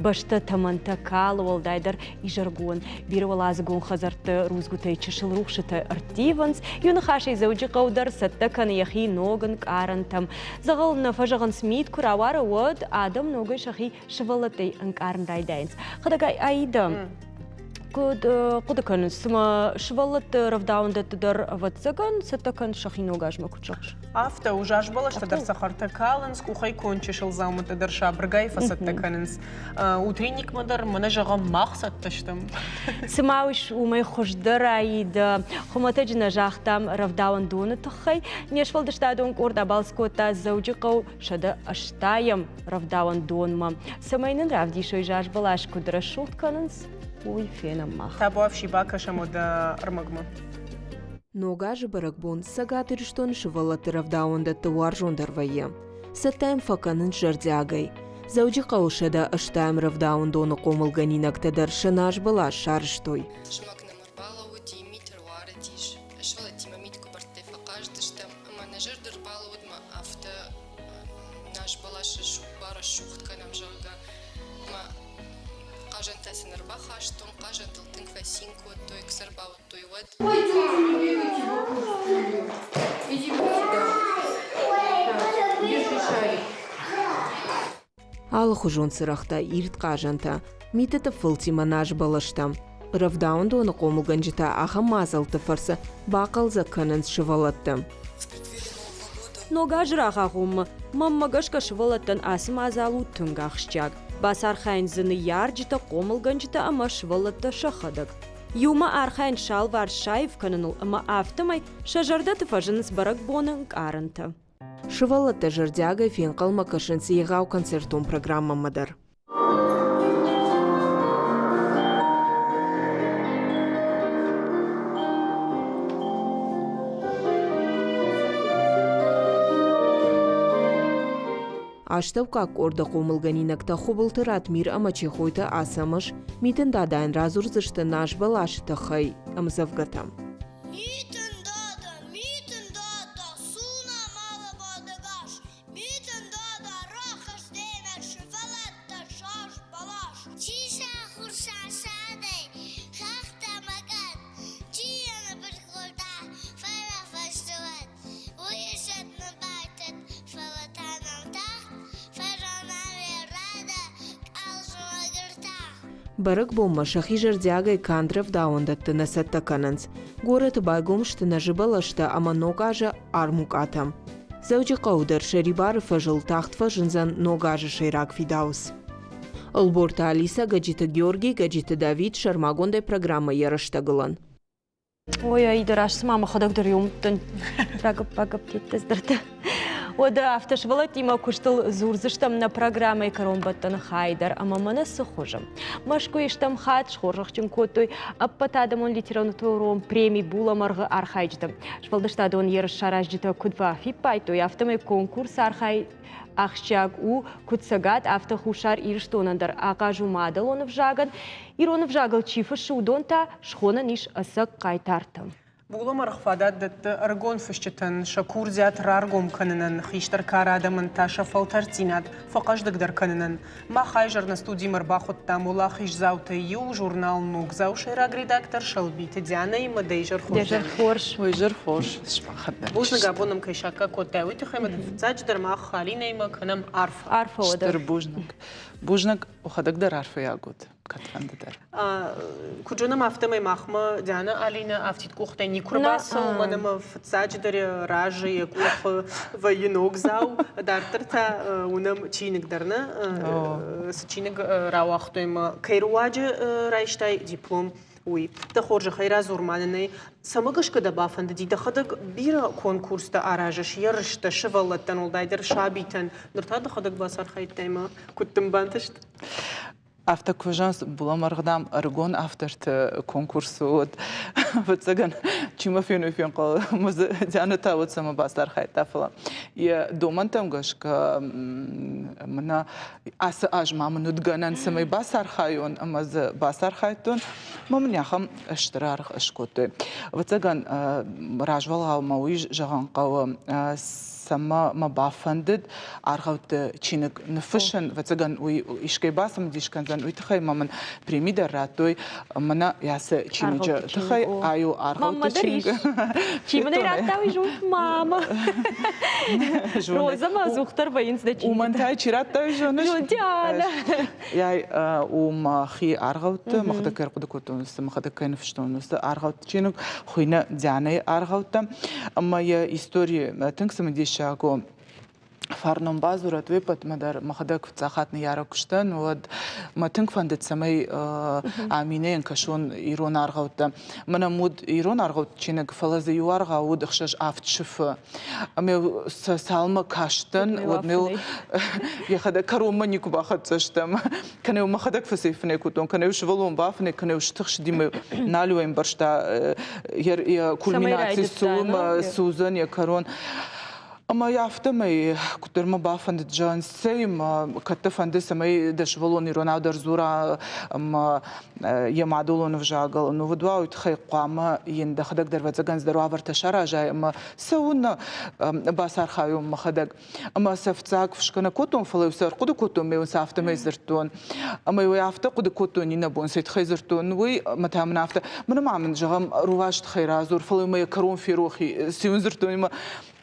Бӕстӕ тӕмӕнтӕ калы, уӕлдайдӕр изӕргон. Бирӕуӕладзыгон хӕдзӕртты рудзгуытӕй чысыл рухсытӕ ӕрттивынц. Иу ныхасӕй Дзӕуджыхъӕу дӕр цӕттӕ кӕны йӕхи ног ӕнкъарӕнтӕм. Дзӕгъӕл нӕ фӕзӕгъынц, мит куы рауары, уӕд адӕм ногӕй сӕхи сывӕллӕттӕй ӕнкъарын райдайынц. Хӕдӕгай Аида, куыд хъуыды кӕныс, цыма сывӕллӕтты рӕвдауӕндӕтты дӕр, ӕвӕццӕгӕн, цӕттӕ кӕнынц сӕхи ног азмӕ куыд зӕгъыс? Афтӕ у, заз бӕлӕстӕ дӕр цӕхӕртӕ калынц, къухӕй конд чысыл дзаумӕттӕ дӕр сабыргай фӕцӕттӕ кӕнынц. Утренникмӕ дӕр, мӕнӕ зӕгъӕм, мах цӕттӕ стӕм. Цыма уымӕй хуыздӕр Аида, хуымӕтӕджы нӕ загътам рӕвдауӕндоны тыххӕй. Не сфӕлдыстадон къорд абалц кодта Дзӕуджыхъӕу 180-ӕм рӕвдауӕндонмӕ. Цӕмӕй нын равдисой заз бӕлас куыд рӕсугъд кӕнынц, уый фенӕм мах. Табуафси бакӕсӕм уӕдӕ ӕрмӕгмӕ. Ног азы бӕрӕгбон Цӕгат Ирыстоны сывӕллӕтты рӕвдауӕндӕтты уарзондӕр вӕййы. Цӕттӕ йӕм фӕкӕнынц зӕрдиагӕй. Дзӕуджыхъӕуы 180 рӕвдауӕндоны хъомылгӕнинӕгтӕ дӕр сӕ назбӕлас сарӕзтой. Зымӕг нӕм ӕрбалӕууыди, мит ӕруарыдис. Сывӕллӕттимӕ миткъуыбӕрттӕй фӕхъазыдыстӕм ӕмӕ нӕ зӕрды ӕрбалӕууыд мӕ афтӕ назбӕлас барӕсугъд кӕнӕм, зӕгъгӕ. Мӕ хъазӕнтӕ сын ӕрбахастон, хъазӕнтыл тынг фӕцин кодтой, куы сӕ ӕрбауыдтой, уӕд. Иди вот сюда. Держи шарик. Алыхуызон цырӕгътӕ, ирд хъазӕнтӕ, миты тыфылтимӕ назбӕлӕстӕ. Рӕвдауӕндоны хъомылгӕнджытӕ ахӕм мадзӕлтты фӕрцы бахъӕлдзӕг кӕнынц сывӕллӕтты. Ног азы рагъагъоммӕ мӕнмӕ гӕсгӕ сывӕллӕттӕн ацы мадзал у тынг ахсджиаг. Бацархайынц дзы ныййарджытӕ, хъомылгӕнджытӕ ӕмӕ сывӕллӕттӕ сӕхӕдӕг. Иумӕ архайынц салварс саив кӕныныл ӕмӕ афтӕмӕй сӕ зӕрдӕты фӕзынынц бӕрӕгбоны ӕнкъарӕнтӕ. Сывӕллӕттӕ зӕрдиагӕй фенхъӕлмӕ кӕсынц егъау концертон программӕмӕ дӕр. Астӕуккаг къорды хъомылгӕнинӕгтӕ Хуыбылты Ратмир ӕмӕ Чехойты Ацӕмӕз Митын Дадайӕн радзурдзысты назбӕласы тыххӕй ӕмдзӕвгӕтӕ. Митын Дада, Митын Дада, цу нӕ малы Митын Дада, рахыз демӕ сывӕллӕттӕ саз бӕлас. Чи сахуыр сасадӕй, хӕхтӕ мӕ кӕд, чи йӕ ныббырд кодта, фӕлӕ фӕстӕвӕд. Уый ссад ныббайтыд, фӕлӕ та нӕм тахт, фӕзонӕм йӕ рады, къалзымӕг ӕртах. Бӕрӕгбонмӕ сӕхи зӕрдиагӕй канд рӕвдауӕндӕтты нӕ цӕттӕ кӕнынц. Горӕты байгом сты нӕзы бӕлӕстӕ ӕмӕ Ног азы армукъатӕ. Дзӕуджыхъӕуы дӕр Сӕрибары фӕзыл тагъд фӕзындзӕн Ног азы сӕйраг фидауц. Ӕлборты Алисӕ, Гӕджиты Георгий, Гӕджиты Давид сӕрмагондӕй программӕ йӕ рӕстӕгылӕн. Ой, Аида, раст цыма мӕхӕдӕг дӕр ёмттын рагӕпп-багӕпп теттӕ Уӕдӕ афтӕ сывӕллӕттимӕ куыстыл дзурдзыстӕм нӕ программӕйы кӕронбӕттӕны хай дӕр ӕмӕ мӕнӕ цы хуызы. Мӕскуыйы стӕм хатт схорзӕхджын кодтой ӕппӕтадӕмон литературон преми «Булӕмӕргъ-ы» архайджытӕ. Сфӕлдыстадон ерыс саразджытӕ куыд бафиппайдтой, афтӕмӕй конкурсы архай ахсджиаг у куыд Цӕгат, афтӕ Хуссар Ирыстонӕн дӕр ахъаз у мадӕлон ӕвзагӕн. Ирон ӕвзагыл чи фыссы, уыдон та схонӕн ис ӕцӕг хъайтартӕ. Булӕмӕргъ фадат дӕтты ӕрыгон фысджытӕн сӕ курдиат раргом кӕнынӕн, хистӕр кары адӕмӕн та сӕ фӕлтӕрддзинад фӕхъӕздыгдӕр кӕнынӕн. Мах изӕр нӕ студимӕ ӕрбахуыдтам уӕлахиздзаутӕй иу, журнал «Ногдзау» сӕйраг редактор Сӕлбиты Дианӕимӕ. Дӕ изӕр хорз. Дӕ изӕр хорз. Уый изӕр хорз. Бузныг, абон нӕм кӕй саккаг кодтай, уый тыххӕй ӕмӕ дын фыццаджыдӕр мах Алинӕимӕ кӕнӕм арфӕ. Арфӕ уӕдӕ. Стыр бузныг. Бузныг, уӕхӕдӕг дӕр арфӕйаг ут. кӕдфӕнды дӕр. Куыд зонӕм, афтӕмӕй махмӕ Диана Алинӕ афтид къухтӕй никуы рбацӕуы, уымӕн ӕмӕ фыццаджыдӕр йӕ разы йӕ къухы вӕййы ногдзау, дарддӕр та уынӕм чиныг дӕр нӕ, цы чиныг рауагътой ӕмӕ кӕй руаджы райстай диплом, уый. Дӕ хорзӕхӕй радзур ма нын ӕй, цӕмӕ гӕсгӕ дӕ бафӕндыди, дӕхӕдӕг бирӕ конкурстӕ аразыс, ерыстӕ сывӕллӕттӕн, уӕлдайдӕр сабитӕн, ныр та дӕхӕдӕг бацархайдтай ӕмӕ куыд дын бантыст? Афтӕ куы зӕгъынц, булӕмӕргъ, дам, ӕрыгон авторты конкурсы уыд. Ӕвӕццӕгӕн, чи мӕ феной фенхъӕл, Диана та уӕд цӕмӕ бацархайдта, фӕлӕ йӕ домӕнтӕм гӕсгӕ мӕнӕ ацы аз ма мын уыд гӕнӕн, цӕмӕй бацархайон, ӕмӕ дзы бацархайдтон. Мӕ мын ахӕм стыр аргъ скодтой. Ӕвӕццӕгӕн, развӕлгъау мӕ уый зӕгъын хъӕуы, цӕмӕ мӕ бафӕндыд аргъӕутты чиныг ныффыссын. Ӕвӕццӕгӕн, уый искӕй бацымыдис кӕндзӕн, уый тыххӕй ма мын преми дӕр радтой мӕнӕ ацы чиныджы тыххӕй. Ай у аргъӕутты чиныг. Чи мын ӕй радта, уый зон мама. Роза ма ӕдзухдӕр вӕййынц дӕ чингуытӕ. Уымӕн та чи радта, уый зоныс? Диана. Яй у мӕхи аргъӕутты, мӕхӕдӕг кӕй ӕрхъуыды кодтон, цы мӕхӕдӕг кӕй ныффыстон, уыцы аргъӕутты чиныг хуыйны Дианӕйы аргъӕуттӕ. Ӕмӕ йӕ истори тынг цымыдисаг у. Фарнон бадзурӕд уе ппӕтмӕ дӕр мӕхӕдӕг фыццаг хатт ныййарӕг куы сдӕн, уӕд мӕ тынг фӕндыд, цӕмӕй Аминӕйӕн кӕсон ирон аргъӕуттӕ. Мӕнӕн уыд ирон аргъӕутты чиныг, фӕлӕ дзы иу аргъау уыд ӕхсӕз-авд сыфы. Ӕмӕ сӕ цалынмӕ кастӕн, уӕд мыл йӕхӕдӕг кӕронмӕ никуы бахӕццӕ стӕм. Кӕнӕ мӕхӕдӕг фӕцӕйфынӕй кодтон, кӕнӕ сывӕллон бафынӕй, кӕнӕ стыхсыди мӕ нал ӕмбӕрста йӕ кульминаци цы у мӕ цы уыдзӕн йӕ кӕрон. Ӕмӕ афтӕмӕй куыддӕр мӕ бафӕндыд зӕгъын, цӕй мӕ кӕд дӕ фӕнды, цӕмӕй дӕ сывӕллон иронау дӕр дзура ӕмӕ йӕ мадӕлон ӕвзагыл ӕнувыд уа, уый тыххӕй хъуамӕ йын дӕхӕдӕг дӕр ӕвӕццӕгӕн цыдӕр уавӕртӕ саразай ӕмӕ цӕуыннӕ бацархайон мӕхӕдӕг. Ӕмӕ сӕ фыццаг фысгӕ нӕ кодтон, фӕлӕ-иу сӕ ӕрхъуыды кодтон, ӕмӕ-иу сӕ афтӕмӕй дзырдтон. Ӕмӕ-иу ӕй афтӕ хъуыды кодтон иннӕ бон, сӕ тыххӕй дзырдтон, уый, ӕмӕ та мын афтӕ, мӕнӕ ма мын, зӕгъӕм, рувасы тыххӕй радзур, фӕлӕ мӕ йӕ кӕрон ферох и, цы йын дзырдтон, ӕмӕ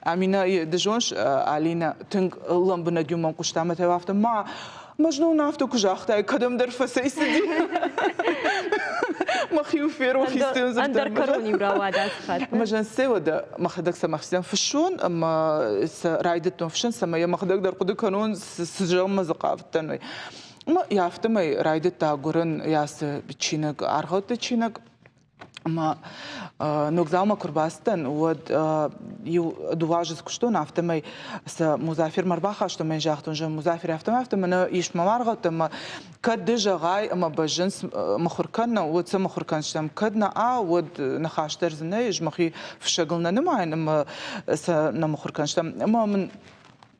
Аминӕ, ды зоныс, Алинӕ тынг лӕмбынӕг-иу мӕм хъуыста, ӕмӕ та афтӕ, ма, мӕ знон афтӕ куы загътай, кӕдӕмдӕр фӕцӕйцыди. Мӕхи-иу ферох и Ӕндӕр кӕрон-иу рауад ацы хатт. Мӕ зӕнцӕй уӕдӕ мӕхӕдӕг сӕ мӕхицӕн фыссон ӕмӕ сӕ райдыдтон фыссын, цӕмӕй йӕ мӕхӕдӕг дӕр хъуыды кӕнон, цы зӕгъынмӕ дзы хъавыдтӕн, уый. Ӕмӕ афтӕмӕй райдыдта гуырын ацы чиныг, аргъӕутты чиныг. Ӕмӕ ногдзаумӕ куы рбацыдтӕн, уӕд иу дыууӕ азы куыстон, афтӕмӕй сӕ Музафермӕ ӕрбахастон ӕмӕ йын загътон, зӕгъ, Музафер, афтӕмӕй афтӕ мӕнӕ ис мӕм аргъӕуттӕ ӕмӕ кӕд ды зӕгъай ӕмӕ бӕззынц мыхуыр кӕнын, уӕд сӕ мыхуыр кӕндзыстӕм, кӕд нӕ а, уӕд ныхас дӕр дзы нӕй, ӕз мӕхи фыссӕгыл нӕ нымайын ӕмӕ сӕ нӕ мыхуыр кӕндзыстӕм. Ӕмӕ мын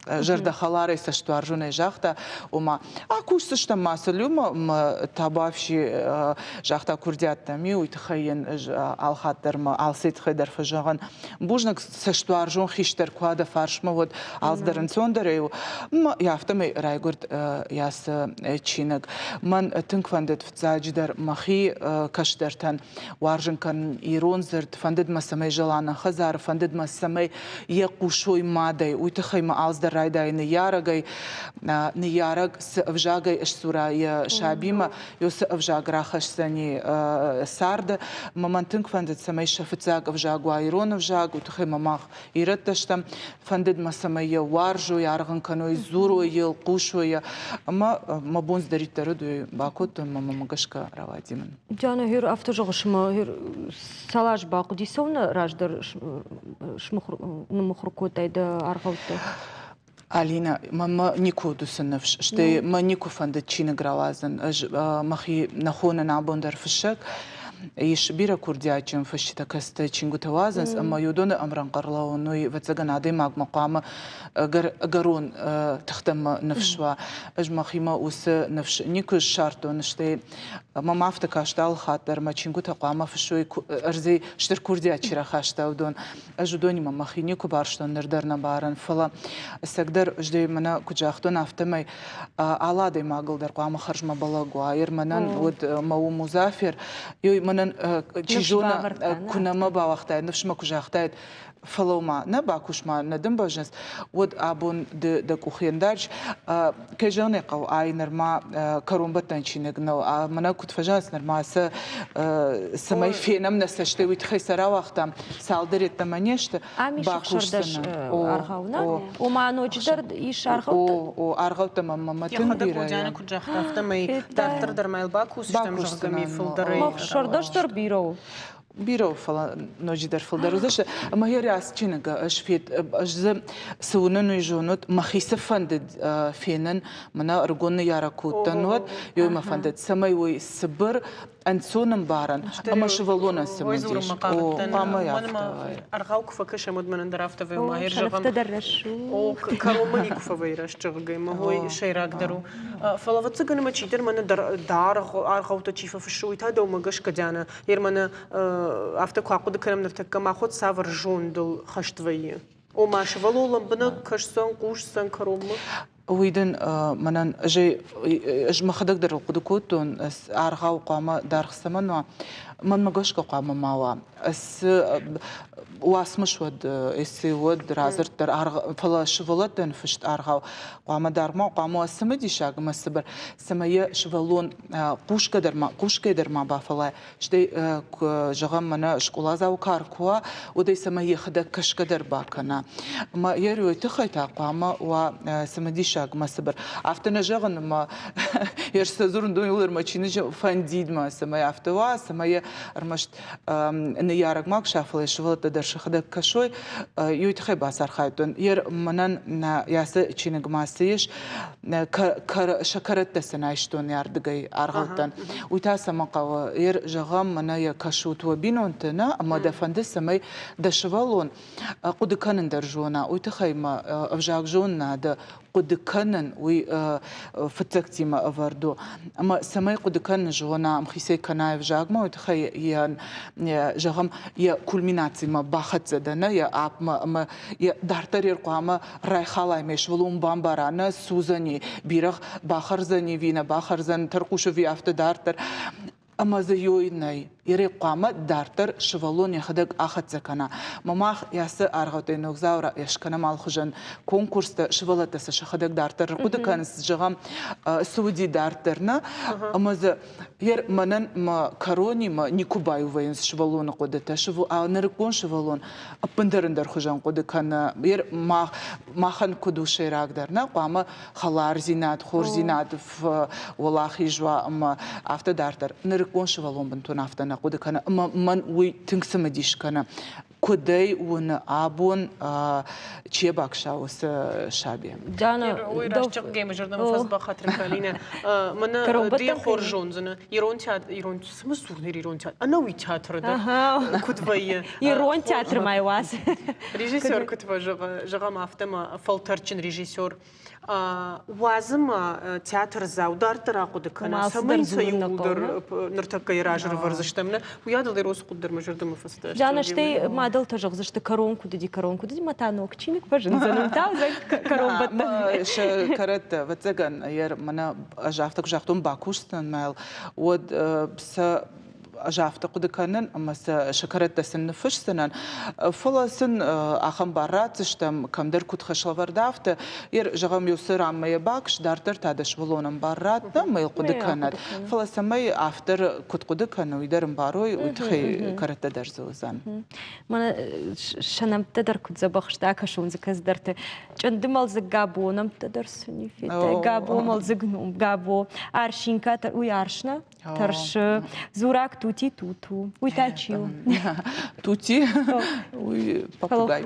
зӕрдӕхӕларӕй, цӕстуарзонӕй загъта, ома, акусдзыстӕм ма цы люмӕ табуафси загъта курдиаттӕ ми, уый тыххӕй йын ӕз алхатт дӕр мӕ алцӕй тыххӕй дӕр фӕзӕгъын. Бузныг, цӕстуарзон хистӕр куы уа дӕ фарсмӕ, уӕд алцыдӕр ӕнцондӕрӕй у. Мӕ афтӕмӕй райгуырд ацы чиныг. Мӕн тынг фӕндыд фыццаджыдӕр мӕхи кӕстӕртӕн уарзын кӕнын ирон дзырд, фӕндыд мӕ, цӕмӕй зӕла нӕ хӕдзары, фӕндыд мӕ, цӕмӕй йӕ хъусой мадӕй. Уый тыххӕй мӕ алцыдӕр райдайы ныййарӕгӕй. Ныййарӕг цы ӕвзагӕй ысдзура йӕ сабимӕ, цы ӕвзаг рахӕсдзӕни царды. Мӕ мӕн тынг фӕндыд, цӕмӕй сӕ фыццаг ӕвзаг уа ирон ӕвзаг, уый тыххӕй мӕ мах ирӕттӕ стӕм. Фӕндыд мӕ, цӕмӕй йӕ уарзой, аргъ ын кӕной, дзурой йыл, хъусой йӕ. Ӕмӕ мӕ бон цыдӕриддӕр уыд, уый бакодтон, ӕмӕ мӕм гӕсгӕ рауади мын. Диана, гьер афтӕ зӕгъыс, ӕмӕ гьер цал аз бахъуыди цӕуылнӕ раздӕр ныммыхуыр кодтай дӕ аргъӕуттӕ? Алинӕ, мӕнмӕ никуы уыд уыцы ныфс, стӕй мӕ никуы фӕндыд чиныг рауадзын. Ӕз мӕхи нӕ хонын абон дӕр фыссӕг. Ис бирӕ курдиатджын фысджытӕ, кӕцытӕ чингуытӕ уадзынц, ӕмӕ уыдоны ӕмрӕнхъ ӕрлӕууын, уый, ӕвӕццӕгӕн, адӕймагмӕ хъуамӕ ӕгӕрон тыхтӕм ныфс уа. Ӕз мӕхимӕ уыцы ныфс никуы ссардтон, стӕй мӕм афтӕ каст алы хатт дӕр, мӕ чингуытӕ хъуамӕ фыссой, ӕрдзӕй стыр курдиат чи рахаста, уыдон. Ӕз уыдонимӕ мӕхи никуы барстон, ныр дӕр нӕ барын, фӕлӕ ӕцӕгдӕр ӕз мӕнӕ куыд загътон, афтӕмӕй алы адӕймагыл дӕр хъуамӕ хӕрзмӕ бӕлӕг уа. Ер мӕнӕн уыд мӕ у Музафер, мӕнӕн чи зоны, куы нӕ мӕ бауагътаид, ныфс мӕ куы загътаид, фӕлӕуу-ма, нӕ бакус-ма, нӕ дын бӕззынц, уӕд абон ды дӕ къух ӕндарыс. Кӕй зӕгъын ӕй хъӕуы, ай нырма кӕронбӕттӕн чиныг нӕу. Мӕнӕ куыд фӕзӕгъынц, нырма сӕ цӕмӕй фенӕм нӕ цӕстӕй, уый тыххӕй сӕ рауагътам, цалдӕр йеддӕмӕ не сты. Ам ис 16 аргъау, нӕ? Ома ноджыдӕр ис аргъӕуттӕ? О, аргъӕуттӕ мӕм мӕ тынг бирӕ. Йӕхӕдӕг куыд загъта, афтӕмӕй дарддӕр дӕр ма йыл бакусдзыстӕм, зӕгъгӕ, ме фылдӕрӕй. 16 дӕр бирӕ у. Бирӕ у, фӕлӕ ноджыдӕр фылдӕр уыдзысты. Ӕмӕ йӕ рӕз чиныг ӕз фед, ӕз дзы цы уынын, уый зонут. Мӕхи цы фӕндыд фенын, мӕнӕ ӕрыгон ныййарӕг куы уыдтӕн, уӕд уый мӕ фӕндыд, цӕмӕй уый цыбыр, ӕнцон ӕмбарӕн ӕмӕ сывӕллонӕн цымыдис. О, хъуамӕ афтӕ. Аргъау куы фӕкӕсӕм, уӕд мӕнӕн дӕр афтӕ вӕййы, ма зӕгъӕм. О, кӕронмӕ никуы фӕвӕййы раст зӕгъгӕ, мӕ уый сӕйрагдӕр у. Фӕлӕ, ӕвӕццӕгӕн, ӕмӕ чидӕр мӕнӕ даргъ аргъӕуттӕ чи фӕфыссы, уый та дӕумӕ гӕсгӕ, Диана, Ерманы афтӕ куы ахъуыды кӕнӕм ныртӕккӕ, махуӕд цавӕр зондыл хӕст вӕййы? Ома, сывӕллон лӕмбынӕг кӕсдзӕн, хъусдзӕн кӕронмӕ? Уый дын мӕнӕн ӕз, ӕз мӕхӕдӕг дӕр хъуыды кодтон, аргъау хъуамӕ даргъ цӕмӕн уа, мӕнмӕ гӕсгӕ хъуамӕ ма уа. Цы уацмыс уӕд, эссе уӕд, радзырд дӕр, фӕлӕ сывӕллӕттӕн фыст аргъау хъуамӕ даргъ ма хъуамӕ уа цымыдисаг ӕмӕ цыбыр, цӕмӕй йӕ сывӕллон хъусгӕ дӕр ма, хъусгӕ дӕр ма бафӕллайа, стӕй куы зӕгъӕм, мӕнӕ скъоладзау кар куы уа, уӕд ӕй цӕмӕй йӕхӕдӕг кӕсгӕ дӕр бакӕна. Ӕмӕ йӕ уый тыххӕй та хъуамӕ уа цымыдисаг ӕмӕ цыбыр. Афтӕ нӕ зӕгъын, ӕмӕ йӕ сӕ дзурын дон мӕ чиныджы фӕндид мӕ, цӕмӕй афтӕ уа, цӕмӕй йӕ ӕрмӕст ныййарӕг ма куы фӕлӕ сывӕллӕттӕ дӕр сӕхӕдӕг кӕсой, уый тыххӕй бацархайдтон. Йе мӕнӕн ацы чиныгмӕ цы ис, сӕ кӕрӕттӕ сын айстон ардыгӕй аргъӕуттӕн. Уый та цӕмӕн хъӕуы? Ер, зӕгъӕм, мӕнӕ йӕ кӕсут уӕ бинонты, нӕ, ӕмӕ дӕ фӕнды, цӕмӕй дӕ сывӕллон хъуыды кӕнын дӕр зона. Уый тыххӕй мӕ ӕвзаг зонынады хъуыды кӕнын, уый фыццӕгтимӕ ӕвӕрд у. Ӕмӕ цӕмӕй хъуыды кӕнын зона, ӕмхицӕй кӕна ӕвзагмӕ, уый тыххӕй йӕ, зӕгъӕм, йӕ кульминацимӕ бахӕццӕ дӕ, нӕ йӕ апмӕ ӕмӕ йӕ дарддӕр йӕ хъуамӕ райхалай ме сывӕллон бамбара, нӕ судзӕни, бирӕгъ бахӕрдзӕни ӕви нӕ бахӕрдзӕн, тӕрхъус ӕви афтӕ дарддӕр. Ӕмӕ дзы ёй нӕй. Ере хъуамӕ дарддӕр сывӕллон йӕхӕдӕг ахӕццӕ кӕна. Мӕ мах ацы аргъӕуттӕй ногдзау скӕнӕм алхуызӕн конкурстӕ, сывӕллӕттӕ сӕ сӕхӕдӕг дарддӕр хъуыды кӕнынц, зӕгъӕм, цы уыди дарддӕр, нӕ? Ӕмӕ дзы ер мӕнӕн мӕ кӕронимӕ никуы баиу вӕййынц сывӕллоны хъуыдытӕ. Нырыккон сывӕллон ӕппындӕр ӕндӕр хуызӕн хъуыды кӕны. Ер махӕн куыд у сӕйрагдӕр, нӕ? Хъуамӕ хӕлардзинад, хорздзинад уӕлахиз уа ӕмӕ афтӕ дарддӕр. Нырыккон сывӕллон бынтон афтӕ нӕ хъуыды кӕны ӕмӕ мӕн уый тынг цымыдис кӕны. Куыдӕй уыны абон Чебакса уыцы саби? Диана, Уый раст зӕгъгӕ, мӕ зӕрдӕмӕ фӕзбахатыр Калинӕ. Мӕнӕ ды хорз зондзынӕ, ирон театр, ирон цымы дзурныр ирон театр, ӕнӕуи театры дӕр куыд вӕййы. Ирон театры ма уац. Режиссер куыд фӕзӕгъы, зӕгъӕм, афтӕ ма фӕлтӕрдджын режиссер уадзы ма театрдзау дарддӕр ахъуыды кӕна, цӕмӕй сӕ иууылдӕр ныртӕккӕйы раз ӕрывӕрдзыстӕм, нӕ? Уыйадыл Эросы хъуыды дӕр мӕ зӕрдӕмӕ фӕцыд. Жанна, стӕй мадӕлтӕ зӕгъдзысты, кӕрон куыд уыди, кӕрон куыд уыди, мӕ та ног чиныг фӕзындзӕн, уым та уыдзӕн кӕронбӕттӕн. Сӕ кӕрӕттӕ, ӕвӕццӕгӕн, мӕнӕ ӕз афтӕ куы загътон, бакусдзынӕн мӕ уӕд сӕ ӕз афтӕ хъуыды кӕнын, ӕмӕ сӕ сӕ кӕрӕттӕ сын ныффысдзынӕн, фӕлӕ сын ахӕм бар ратдзыстӕм, кӕмдӕр куыд хӕслӕвӕрд, афтӕ. Зӕгъӕм, иу цы ранмӕ йӕ бакс, дарддӕр та дӕ сывӕллонӕн бар ратт, ӕмӕ йыл хъуыды кӕнӕд. Фӕлӕ цӕмӕй автор куыд хъуыды кӕны, уый дӕр ӕмбарой, уый тыххӕй кӕрӕттӕ дӕр дзы уыдзӕн. Мӕнӕ сӕ нӕмттӕ дӕр куыд дзӕбӕх сты, акӕсон дзы кӕцыдӕрты. Чъынды мӕлдзыг Габо нӕмттӕ дӕр цы не федтай. Габо мӕлдзыг ном, Габо. Арсинка, уый арс нӕ? Тӕрсы. Дзураг Тути Туту. Уый та чи у? Тути? Уый попугай.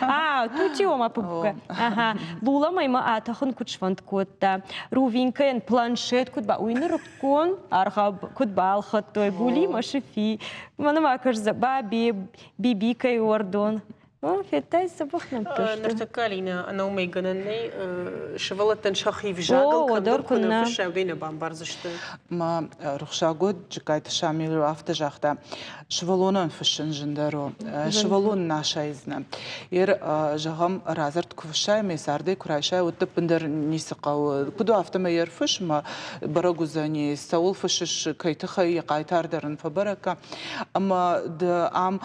А, Тути ома попугай. Ага. Лула мӕймӕ атӕхын куыд сфӕнд кодта. Рувинкӕйӕн планшет куыд ба... Уый нырыккон аргъау куыд балхӕдтой. Гули мӕ Шифи. Мӕнӕ ма кӕс, Бабе, Бибикӕйы уӕрдон. Федтай дзӕбӕх нӕмттӕ сты. Ныртӕккӕ Алинӕ ӕнӕуымӕй гӕнӕн нӕй, сывӕллӕттӕн сӕхи взагыл кӕмдӕр куы нӕ фыссай, уӕд ӕй нӕ бамбардзысты. Мӕ рухсагод Джыккайты Шамил афтӕ загъта, сывӕллонӕн фыссын зындӕр у, сывӕллон нӕ асайдзынӕ. Ер, зӕгъӕм, радзырд куы фыссай, мӕ цардӕй куы райсай, уӕд дӕ ӕппындӕр ницы хъӕуы. Куыд у, афтӕмӕй ӕрфысс ӕмӕ бӕрӕг уыдзӕни, цӕуыл фыссыс, кӕй тыххӕй, йӕ хъайтар дӕр ын фӕбӕрӕг кӕн. Ӕмӕ ды ам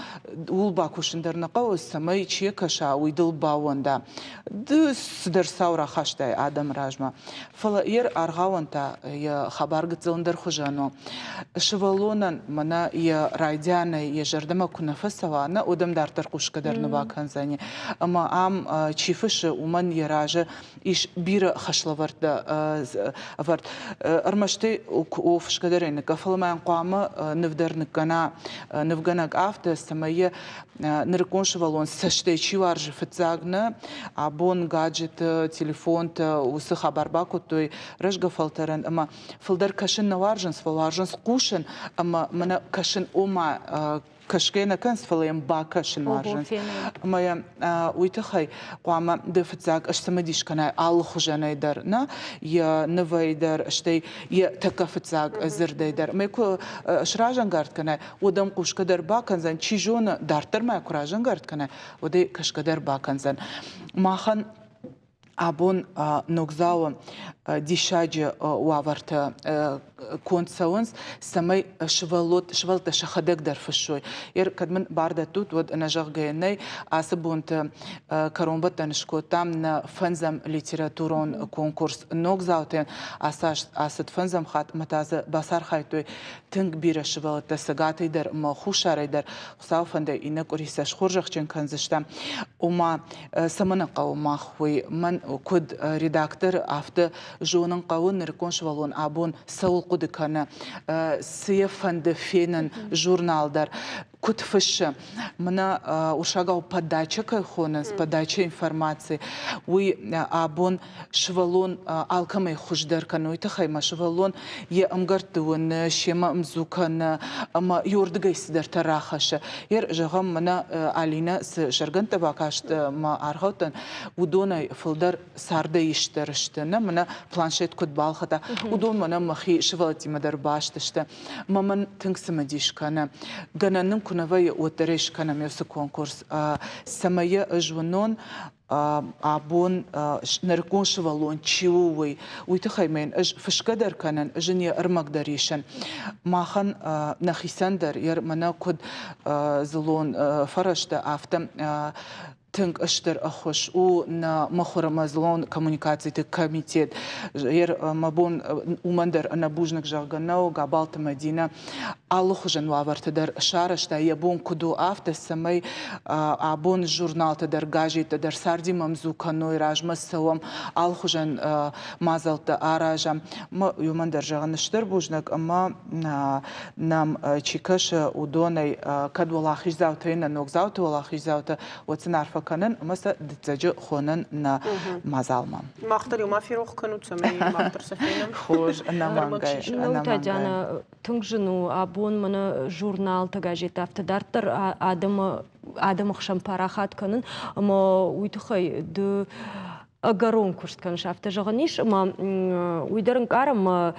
ууыл бакусын дӕр нӕ хъӕуы, цӕмӕй. цӕмӕй чи кӕса, уый дыл баууӕнда. Ды цыдӕр сау рахастай адӕмы размӕ. Фӕлӕ йе аргъауӕн та йӕ хабар гыццыл ӕндӕр хуызӕн у. Сывӕллонӕн мӕнӕ йӕ райдианӕй йӕ зӕрдӕмӕ куы нӕ фӕцӕуа, нӕ уӕд ӕм дарддӕр хъусгӕ дӕр нӕ бакӕндзӕни. Ӕмӕ ам чи фыссы, уымӕн йӕ разы ис бирӕ хӕслӕвӕрдтӕ ӕвӕрд. Ӕрмӕст ӕй о фысгӕ дӕр ӕй ныккӕ, фӕлӕ ма йын хъуамӕ ныв дӕр ныккӕна нывгӕнӕг афтӕ, цӕмӕй йӕ нырыккон сывӕллон цӕстӕй чи уарзы фыццаг нӕ, абон гаджеты, телефонтӕ уыцы хабар бакодтой рӕзгӕ фӕлтӕрӕн ӕмӕ фылдӕр кӕсын нӕ уарзынц, фӕлӕ уарзынц хъусын ӕмӕ мӕнӕ кӕсын ома кӕсгӕ нӕ кӕнынц, фӕлӕ йӕм бакӕсын уарзынц. Ӕмӕ йӕ уый тыххӕй хъуамӕ ды фыццаг сцымыдис кӕнай алы хуызӕнӕй дӕр, нӕ йӕ нывӕй дӕр, стӕй йӕ тӕккӕ фыццаг дзырдӕй дӕр. Мӕ куы сразӕнгард кӕнай, уӕд ӕм хъусгӕ дӕр бакӕндзӕн, чи зоны, дарддӕр ма куы разӕнгард кӕнай, уӕд ӕй кӕсгӕ дӕр бакӕндзӕн. Махӕн абон Ногдзауы диссаджы уавӕртӕ конд цӕуынц, цӕмӕй сывӕллӕттӕ сӕхӕдӕг дӕр фыссой. Кӕд мын бар дӕттут, уӕд ӕнӕзӕгъгӕ нӕй, ацы бонты кӕронбӕттӕн скодтам нӕ фӕндзӕм литературон конкурс Ногдзаутӕн. Ацы аз ацыд фӕндзӕм хатт ӕмӕ та дзы бацархайдтой тынг бирӕ сывӕллӕттӕ Цӕгатӕй дӕр ӕмӕ Хуссарӕй дӕр. Хуыцауы фӕндӕй иннӕ къуыри сӕ схорзӕхджын кӕндзыстӕм. Ома, цӕмӕн хъӕуы мах уый? Мӕн куыд редактор, афтӕ зонын хъӕуы, нырыккон сывӕллон абон цӕуыл хъуыды кӕны, цы йӕ фӕнды фенын журнал дӕр, куыд фыссы. Мӕнӕ уырыссагау подача кӕй хонынц, подача информации, уый абон сывӕллон алкӕмӕй хуыздӕр кӕны, уый тыххӕй мӕ сывӕллон йӕ ӕмгӕртты уыны, семӕ ӕмдзу кӕны ӕмӕ иуырдыгӕй цыдӕртӕ рахӕссы. Ер, зӕгъӕм, мӕнӕ Алинӕ цы сӕргӕндтӕ бакаст мӕ аргъӕуттӕн, уыдонӕй фылдӕр цардӕй истдӕр сты. Нӕ мӕнӕ планшет куыд балхӕдта, уыдон мӕнӕ мӕхи сывӕллӕттимӕ дӕр баст сты. Мӕ мӕн тынг цымыдис кӕны. Гӕнӕн нын куы нӕ вӕййы, уӕддӕр ӕй скӕнӕм уыцы конкурс, цӕмӕй йӕ ӕз уынон, абон нырыккон сывӕллон чи у, уый. Уый тыххӕй мӕ йын ӕз фысгӕ дӕр кӕнын, ӕз ын йӕ ӕрмӕг дӕр исын. Махӕн нӕхицӕн дӕр, мӕнӕ куыд дзыллон фӕрӕзтӕ, афтӕ тынг стыр ӕххуыс у нӕ мыхуыры мӕ коммуникациты комитет. Мӕ бон уымӕн дӕр ӕнӕбузныг зӕгъгӕ нӕу, Габалты Мӕдинӕ алыхуызӕн уавӕрты дӕр сарӕзта, йӕ бон куыд у, афтӕ, цӕмӕй абон журналтӕ дӕр, газеттӕ дӕр цардимӕ ӕмдзу кӕной, размӕ цӕуӕм, алыхуызӕн мадзӕлттӕ аразӕм. Уымӕн дӕр зӕгъын стыр бузныг ӕмӕ нӕм чи кӕсы, уыдонӕй кӕд уӕлахиздзаутӕй нӕ ногдзауты уӕлахиздзаутӕ, уӕд сын арфӕ кӕнын ӕмӕ сӕ дыццӕджы хонын нӕ мадзалмӕ. Мах дӕр-иу ма ферох кӕнут, цӕмӕй мах дӕр сӕ фенӕм. Хорз, ӕнӕмӕнгӕй. Ну, Татьяна, тынг зын у абон мӕнӕ журналтӕ, газеттӕ, афтӕ дарддӕр адӕмы адӕмы хсӕн парахат кӕнын, ӕмӕ уый тыххӕй ды ӕгӕрон куыст кӕныс, афтӕ зӕгъӕн ис, ӕмӕ уый дӕр ӕнкъарӕм,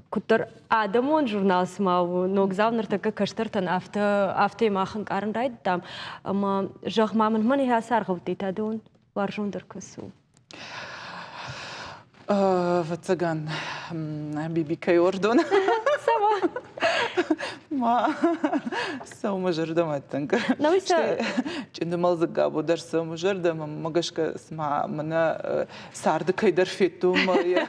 куыддӕр адӕмон журнал цыма у, ногдзау ныртӕккӕ кӕстӕртӕн афтӕ афтӕ мах ӕнкъарын райдыдтам, ӕмӕ зӕгъ ма мын, мӕн ацы аргъӕуттӕй та дон уарзондӕр кӕцы у? Ӕвӕццӕгӕн, Бибикӕйы уӕрдон. Цӕуа. Ма цӕуы мӕ зӕрдӕмӕ тынг. Чъынды мӕлдзыг Габо дӕр цӕуы мӕ зӕрдӕмӕ, мӕ гӕсгӕ цыма мӕнӕ царды кӕйдӕр федтон мӕ йӕ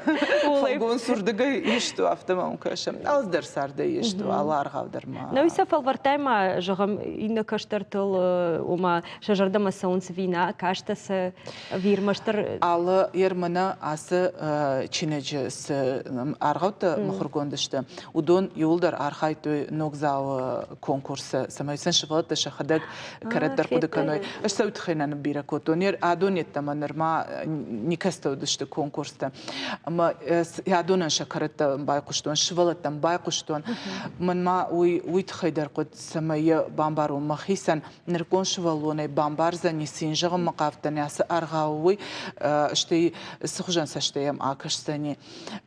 фӕлгонц уырдыгӕй ист у, афтӕ мӕм кӕсы. Алцыдӕр цардӕй ист у, алы аргъау дӕр ма. Науи сӕ фӕлвӕрдтай ма, зӕгъӕм, иннӕ кӕстӕртыл, ома сӕ зӕрдӕмӕ цӕуынц ӕви нӕ, кастӕ сӕ ӕви ӕрмӕстдӕр Алы ермӕнӕ ацы чиныджы цы аргъӕуттӕ мыхуыргонд сты, уыдон иууылдӕр архайдтой Ногдзауы конкурсы, цӕмӕй сын сывӕллӕттӕ сӕхӕдӕг кӕрӕттӕ ӕрхъуыды кӕной. Ӕз сӕ уый тыххӕй нӕ ныббирӕ кодтон. Адон йеддӕмӕ нырма никӕцытӕ уыдысты конкурстӕ. Ӕмӕ адонӕн сӕ кӕрӕттӕм байхъуыстон, сывӕллӕттӕм байхъуыстон. Мӕнмӕ уый уый тыххӕй дӕр хъуыд, цӕмӕй йӕ бамбарон мӕхицӕн. Нырыккон сывӕллонӕй бамбардзӕни, цы йын зӕгъынмӕ хъавдтӕн ацы аргъауы, уый, стӕй цы хуызӕн цӕстӕй йӕм акӕсдзӕни.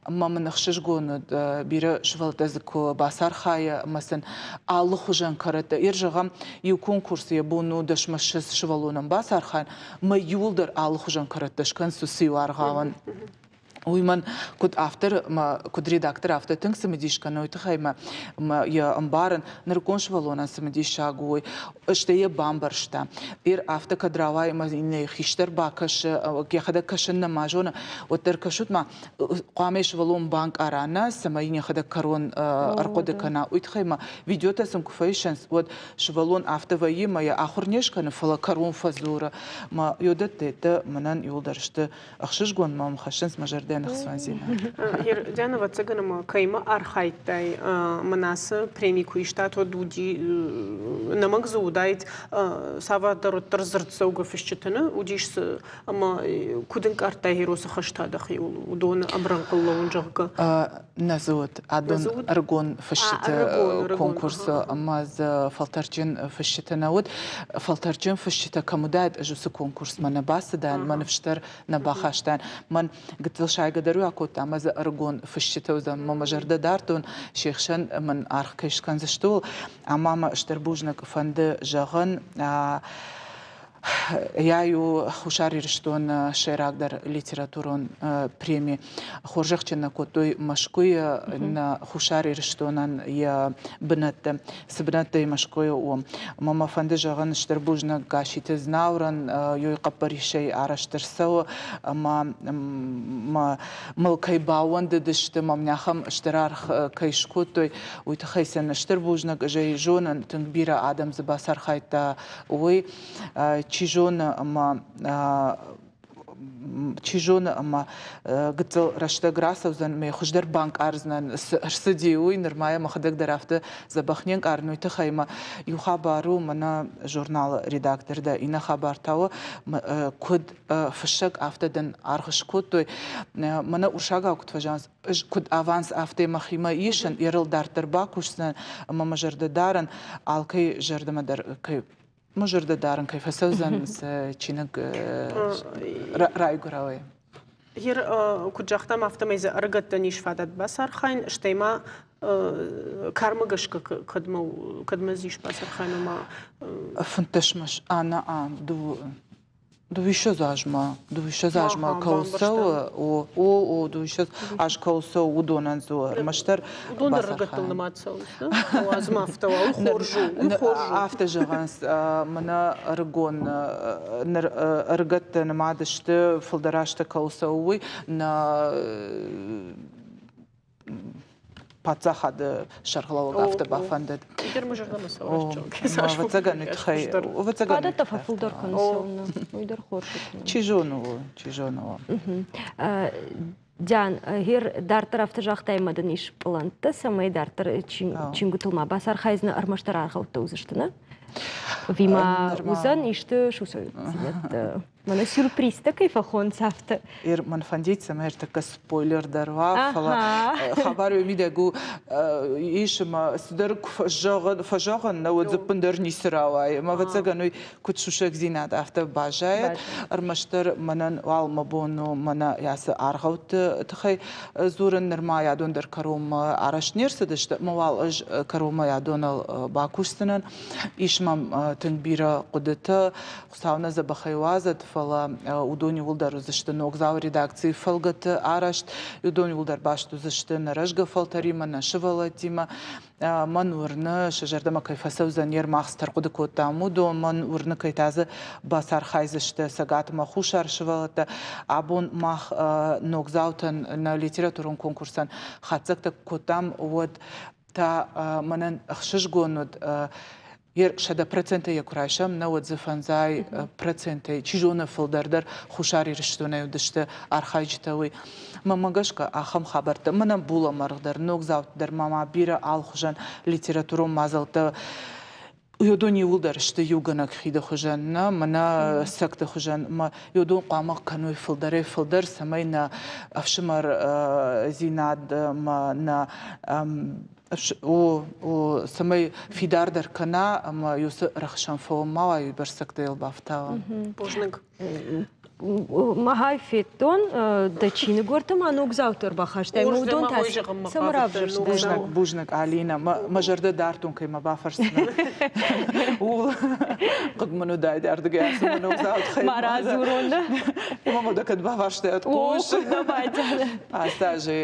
Ӕмӕ мын ӕхсызгон уыд, бирӕ сывӕллӕттӕ дзы куы бацархайы ӕмӕ сын алыхуызӕн кӕрӕттӕ. Ир зӕгъӕм, иу конкурсы йӕ бон у 10-20 сывӕллонӕн бацархайын, мӕ иууылдӕр алыхуызӕн кӕрӕттӕ скӕнынц уыцы иу аргъауӕн. Уый мӕн куыд автор мӕ куыд редактор афтӕ тынг цымыдис кӕны, уый тыххӕй мӕ йӕ ӕмбарын, нырыккон сывӕллонӕн цымыдисаг у, стӕй йӕ бамбӕрста. Ир афтӕ кӕд рауайы ӕмӕ иннӕ хистӕр бакӕсы, йӕхӕдӕг кӕсын нӕма зоны, уӕддӕр кӕсут ма, хъуамӕ сывӕллон банкъара нӕ, цӕмӕй йын йӕхӕдӕг кӕрон ӕрхъуыды кӕна. Уый тыххӕй ма видеотӕ сын куы фӕисынц, уӕд сывӕллон афтӕ вӕййы ӕмӕ йӕ ахуыр не скӕны, фӕлӕ кӕрон фӕдзуры. Мӕ йодӕттӕ мӕнӕн иуылдӕр сты ӕхсызгон мӕм хӕссынц мӕ зӕрдӕйӕн ӕхцондзинад. Диана, ӕвӕццӕгӕн ӕмӕ кӕимӕ архайдтай, мӕнӕ ацы преми куы истат, уӕд уыди, нӕмӕг дзы уыдаид цавӕрдӕр уӕддӕр дзырддзӕугӕ фысджыты, нӕ? Уыдис дзы ӕмӕ куыд ӕнкъардтай Геросы хӕстӕ дӕхиуыл, уыдоны ӕмрӕнхъыл лӕууын, зӕгъгӕ? Нӕ дзы уыд. Адон ӕрыгон фысджыты конкурсы ӕмӕ дзы фӕлтӕрджын фысджытӕ нӕ уыд. Фӕлтӕрджын фысджытӕ кӕм уыдаид, ӕз уыцы конкурсмӕ нӕ бацыдаин, мӕ ныфс дӕр нӕ бахастаин. Мӕн гыццыл сайгӕ дӕр уый акодта, ӕмӕ дзы ӕрыгон фысджытӕ уыдзӕн, мӕ мӕ зӕрдӕ дардтон, се хсӕн мын аргъ кӕй скӕндзысты, ууыл. Ӕмӕ мӕ стыр бузныг фӕнды зӕгъын, Йай у Хуссар Ирыстоны сӕйрагдӕр литературон преми. Хорзӕхджын нӕ кодтой Мӕскуыйы нӕ Хуссар Ирыстонӕн йӕ бынӕттӕ. Цы бынӕттӕй Мӕскуыйы у. Ӕмӕ мӕ фӕнды зӕгъын стыр бузныг Гасситы Знауырӕн, йой хъӕппӕрисӕй арӕзт ӕрцӕуы ӕмӕ мыл кӕй баууӕндыдысты, мӕм ахӕм стыр аргъ кӕй скодтой, уый тыххӕй сын стыр бузныг. Ӕз ӕй зонын, тынг бирӕ адӕм дзы бацархайдта, уый чи зоны ӕмӕ чи зоны ӕмӕ гыццыл рӕстӕг рацӕудзӕн мӕ хуыздӕр банкъардзынӕн цы ӕрцыди, уый нырма йӕ мӕхӕдӕг дӕр афтӕ дзӕбӕх не нкъарын, уый тыххӕй мӕ иу хабар у, мӕнӕ журналы редактор дӕ, иннӕ хабар та у, куыд фыссӕг, афтӕ дын аргъ скодтой. Мӕнӕ урсагау куыд фӕзӕгъынц, ӕз куыд аванс, афтӕ мӕхимӕ исын, ерыл дарддӕр бакусдзынӕн ӕмӕ мӕ зӕрдӕ дарын, алкӕй зӕрдӕмӕ дӕр кӕй мӕ зӕрдӕ дарын кӕй фӕцӕудзӕн цы чиныг райгуырауӕй. Ер, куыд загътам, афтӕмӕй дзы ӕрыгӕттӕн ис фадат бацархайын, стӕй ма кармӕ гӕсгӕ кӕдмӕ кӕдмӕ дзы ис бацархайын ӕмӕ Фынддӕсмӕ ӕнӕ Дыууиссӕдз азмӕ, дыууиссӕдз азмӕ кӕуыл цӕуы, о, о, о, дыууиссӕдз аз кӕуыл цӕуы, уыдонӕн дзы ӕрмӕстдӕр Уыдон дӕр рыгӕттыл нымад цӕуынц, уадз ма афтӕ уа, уый хорз у, уый хорз у. Афтӕ зӕгъынц, мӕнӕ ӕрыгон, ныр ӕрыгӕттӕ нымад сты, фылдӕр азтӕ кӕуыл цӕуы, уый нӕ паддзахады сӕргълӕууӕг афтӕ бафӕндыд. Ӕвӕццӕгӕн, тыххӕй. Фадӕттӕ фӕфылдӕр кӕны цӕуылнӕ, уый дӕр хорз у. Чи зоны у, чи зоны у. Диан, гъер дарддӕр афтӕ загътай, ӕмӕ дын ис пълӕнттӕ, цӕмӕй дарддӕр чингуытыл ма бацархайдзынӕ, ӕрмӕстдӕр аргъӕуттӕ уыдзысты, нӕ? Ӕви ма уыдзӕн исты сусӕгдзинӕдтӕ? Мӕнӕ сюрпризтӕ кӕй фӕхонынц, афтӕ. Ир мӕн фӕндид, цӕмӕй ӕртӕккӕ спойлер дӕр уа, фӕлӕ хабар уый мидӕг у, ис ӕмӕ цыдӕр куы фӕзӕгъын, нӕ уӕд ӕппындӕр ницы рауайы. Ӕмӕ ӕвӕццӕгӕн уый куыд сусӕгдзинад, афтӕ баззайӕд. Ӕрмӕстдӕр мӕнӕн уал мӕ бон у мӕнӕ ацы аргъӕутты тыххӕй дзурын. Нырма адон дӕр кӕронмӕ арӕзт не рцыдысты, ӕмӕ уал ӕз кӕронмӕ адоныл бакусдзынӕн. Ис мӕм тынг бирӕ хъуыдытӕ, Хуыцау нӕ дзӕбӕхӕй уадзӕд, фӕлӕ уыдон иууылдӕр уыдзысты ногдзау редакцийы фӕлгӕты арӕзт, уыдон иууылдӕр баст уыдзысты нӕ рӕзгӕ фӕлтӕримӕ, нӕ сывӕллӕттимӕ. Мӕн уырны, сӕ зӕрдӕмӕ кӕй фӕцӕудзӕн, не рмахц ӕрхъуыды кодтам, уыдон, мӕн уырны, кӕй та дзы бацархайдзысты Цӕгат ӕмӕ Хуссар сывӕллӕттӕ. Абон мах ногдзаутӕн нӕ литературон конкурсӕн хатдзӕгтӕ кодтам, уӕд та мӕнӕн ӕхсызгон уыд, 100%-ӕй йӕ куы райсӕм, нӕ уӕд дзы фӕндзай процентӕй, чи зоны, фылдӕр дӕр Хуссар Ирыстонӕй уыдысты архайджытӕ уый. Мӕнмӕ гӕсгӕ, ахӕм хабӕрттӕ, мӕнӕн булӕмӕргъ дӕр, ногдзауты дӕр ма ма бирӕ алыхуызӕн литературон мадзӕлттӕ уыдон иууылдӕр сты иугӕнӕг хиды хуызӕн, нӕ мӕнӕ цӕгты хуызӕн. Мӕ уыдон хъуамӕ кӕной фылдӕрӕй фылдӕр, цӕмӕй нӕ ӕфсымӕрдзинад ӕмӕ нӕ цӕмӕй фидардӕр кӕна ӕмӕ уыцы рӕхсӕн фӕуын ма уа, уый бӕрцӕгтӕ йыл бафтауа. Бузныг. Махай федтон, дӕ чиныгуӕртӕ ма ногдзауты ӕрбахастай, ӕмӕ уыдон та цӕмӕ равзӕрстай? Бузныг, бузныг, Алина. Мӕ зӕрдӕ дардтон, кӕй мӕ бафӕрсдзынӕ. Ууыл хъыг мын уыдаид ардыгӕй ацы мӕ ногдзауты Ма радзурон, да? Ӕмӕ мӕ дӕ кӕд бафарстайат, хъус. Ацы азы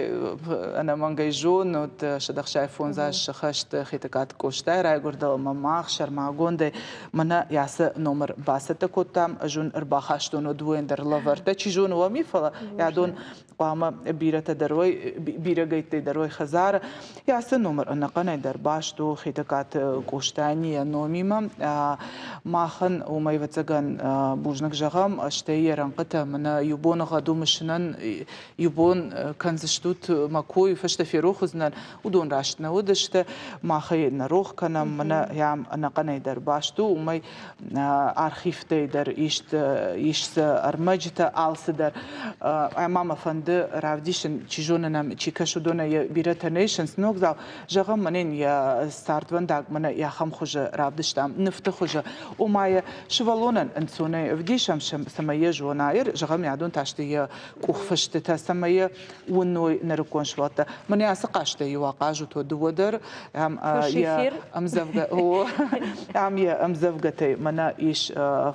ӕнӕмӕнгӕй зонут, 165 аз сыхӕст Хетӕгкаты Къостайы райгуырдыл ӕмӕ мах сӕрмагондӕй Мӕнӕ ацы номыр бацӕттӕ кодтам, ӕз уын ӕрбахастон уӕ дыууӕйӕн дӕр лӕвӕрттӕ. Чи зоны уӕм и, фӕлӕ адон хъуамӕ бирӕтӕ дӕр уой, бирӕгӕйттӕй дӕр уой хӕдзары. Ацы номыр ӕнӕхъӕнӕй дӕр баст у Хетӕгкаты Къостайӕн йӕ номимӕ. Махӕн уымӕй, ӕвӕццӕгӕн, бузныг зӕгъӕм, стӕй йӕ рӕнхъытӕ мӕнӕ иу боныгъӕд у мысынӕн, иу бон кӕндзыстут мӕ кой, фӕстӕ ферох уыдзынӕн, Уыдон раст нӕ уыдысты, мах ӕй нӕ рох кӕнӕм, мӕнӕ йӕм ӕнӕхъӕнӕй дӕр баст у, уымӕй архивтӕй дӕр ист ис цы ӕрмӕджытӕ, алцыдӕр. Ӕмӕ мӕ фӕнды равдисын, чи зоны нӕм чи кӕсы, уыдонӕй йӕ бирӕтӕ нӕ исынц ногдзау. Зӕгъӕм, мӕнӕн йӕ цардвӕндаг мӕнӕ ахӕм хуызы равдыстам, нывты хуызы. Ома йӕ сывӕллонӕн ӕнцонӕй ӕвдисӕм, цӕмӕй йӕ зона. Зӕгъӕм, адон та сты йӕ къухфыстытӕ, цӕмӕй йӕ уыной нырыккон сывӕллӕттӕ. Мӕнӕ ацы хъазтӕй иу ахъазут уӕ дыууӕ дӕр. Ам йӕ ӕмдзӕвгӕ, о, ам йӕ ӕмдзӕвгӕтӕй мӕнӕ ис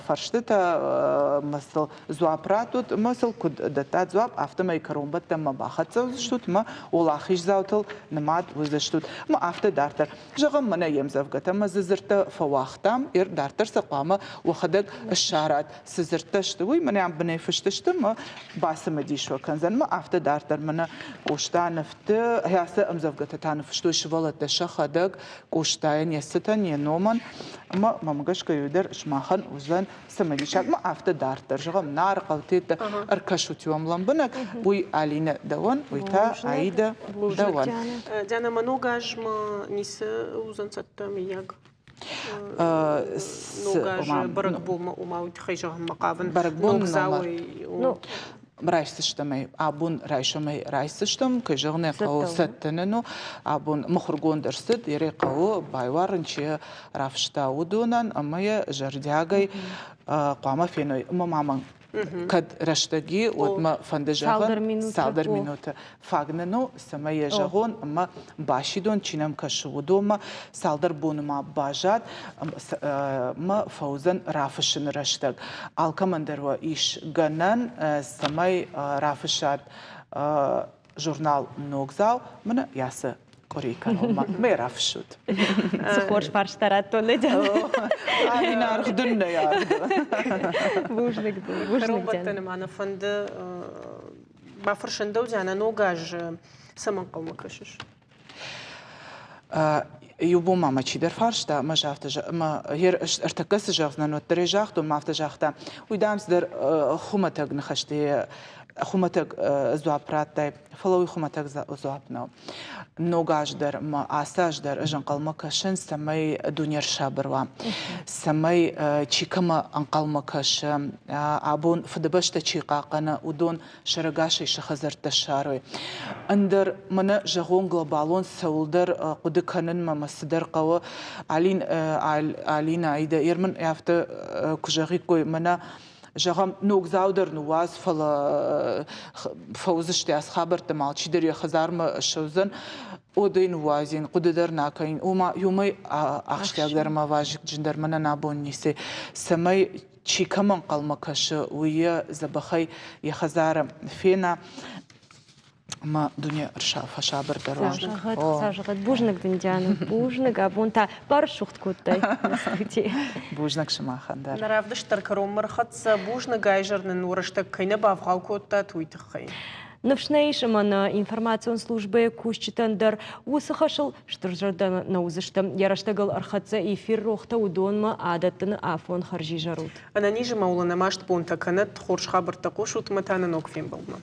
фӕрстытӕ, мӕ сыл дзуапп раттут, мӕ сыл куыд дӕттат дзуапп, афтӕмӕй кӕронбӕттӕнмӕ бахӕццӕ уыдзыстут мӕ уӕлахиздзаутыл нымад уыдзыстут. Мӕ афтӕ дарддӕр. Зӕгъӕм, мӕнӕ йе мдзӕвгӕтӕ мӕ дзы дзырдтӕ фӕуагътам, дарддӕр сӕ хъуамӕ уӕхӕдӕг ссарат. Цы дзырдтӕ сты, уый мӕнӕ ам бынӕй фыст сты мӕ бацымыдис уӕ кӕндзӕн мӕ афтӕ дарддӕр мӕнӕ Къоста нывты, ацы ӕмдзӕвгӕтӕ та ныффыстой сывӕллӕттӕ сӕхӕдӕг Къостайӕн йӕ цытӕн, йӕ номӕн ӕмӕ мӕм гӕсгӕ иу дӕр сымахӕн уыдзӕн цымыдисаг ӕмӕ афтӕ дарддӕр. Зӕгъӕм, Нары хъӕутеттӕ ӕркӕсут уӕм лӕмбынӕг, уый Алинӕ дӕуӕн, уый та Аидӕ дӕуӕн. Диана, мӕ ног азмӕ ницы уыдзӕн цӕттӕ, мыййаг? Ног азы бӕрӕгбонмӕ, ома уый тыххӕй зӕгъынмӕ хъавын. Бӕрӕгбон номыр. Райсдзыстӕм ӕй абон райсомӕй райсдзыстӕм, кӕй зӕгъын ӕй хъӕуы, цӕттӕ нын у. Абон мыхуыргонд ӕрцыд, йӕ хъӕуы байуарын чи рафыста, уыдонӕн ӕмӕ йӕ зӕрдиагӕй хъуамӕ феной. Ӕмӕ ма мӕн кӕд рӕстӕги, уӕд мӕ фӕнды зӕгъын цалдӕр минуты. Фаг нын у, цӕмӕй йӕ зӕгъон ӕмӕ басидон, чи нӕм кӕсы, уыдонмӕ. Цалдӕр боны ма баззад, мӕ фӕуыдзӕн рафыссыны рӕстӕг. Алкӕмӕн дӕр уӕ ис гӕнӕн, цӕмӕй рафыссат журнал Ногдзау, мӕнӕ ацы къуырийы кӕронмӕ мӕ рафыссут. Цы хорз фарста радтон, Надя. Алина аргъ дын нӕ аргъ. Бузныг дын, бузныг. Кӕронбӕттӕны ма нӕ фӕнды бафӕрсын дӕу, Диана, ног аз цӕмӕн хъӕумӕ кӕсыс? Иу бон ма мӕ чидӕр фарста, ӕмӕ афтӕ ӕмӕ ӕртӕккӕ цы зӕгъдзынӕн, уӕддӕр ӕй загътон, ӕмӕ афтӕ загъта, уый, дам, цыдӕр хуымӕтӕг ныхӕстӕ, хуымӕтӕг дзуапп радтай, фӕлӕ уый хуымӕтӕг дзуапп нӕу. Ног аз дӕр ӕмӕ ацы аз дӕр ӕз ӕнхъӕлмӕ кӕсын, цӕмӕй дуне ӕрсабыр уа, цӕмӕй чи кӕмӕ ӕнхъӕлмӕ кӕсы, абон Фыдыбӕстӕ чи хъахъхъӕны, уыдон сӕрӕгасӕй сӕ хӕдзӕрттӕ ссарой. Ӕндӕр мӕнӕ зӕгъон глобалон цӕуылдӕр хъуыды кӕнынмӕ мӕ цыдӕр хъӕуы. Алин, Алина, Аида, ер мын афтӕ куы зӕгъиккой, мӕнӕ зӕгъӕм, ногдзау дӕр ныууадз, фӕлӕ фӕуыдзысты ацы хабӕрттӕ ма алчидӕр йӕ хӕдзармӕ ссӕудзӕн, уӕд ӕй ныууадзин, хъуыды дӕр нӕ кӕнин. Ома, иумӕ ахсджиагдӕр ӕмӕ вазыгджындӕр мӕнӕн абон ницы, цӕмӕй чи кӕм ӕнхъӕлмӕ кӕсы, уый йӕ дзӕбӕхӕй йӕ хӕдзары фена ӕмӕ дуне фӕсабырдӕр уа. Сазгъӕд, бузныг дын, Диана, бузныг. Абон та барсугъд кодтай Бузныг сымахӕн дӕр. Нӕ равдыст дӕр кӕронмӕ рхӕццӕ. Бузныг, айзӕр нын рӕстӕг кӕй нӕ бавгъау кодтат, уый тыххӕй. Ныфс нӕ ис, ӕмӕ нӕ информацион службӕйы кусджытӕн дӕр уыцы хӕсыл стырзӕрдӕ нӕ уыдзысты. Йӕ рӕстӕгыл ӕрхӕццӕ эфир рохтӕ уыдонмӕ адӕттыны афон хӕрзизӕр ут. Ӕнӕнизы ма уыл ӕнӕмаст бонтӕ кӕнӕд, хорз хабӕрттӕ хъусут ӕмӕ та нӕ ног фембӕлдмӕ.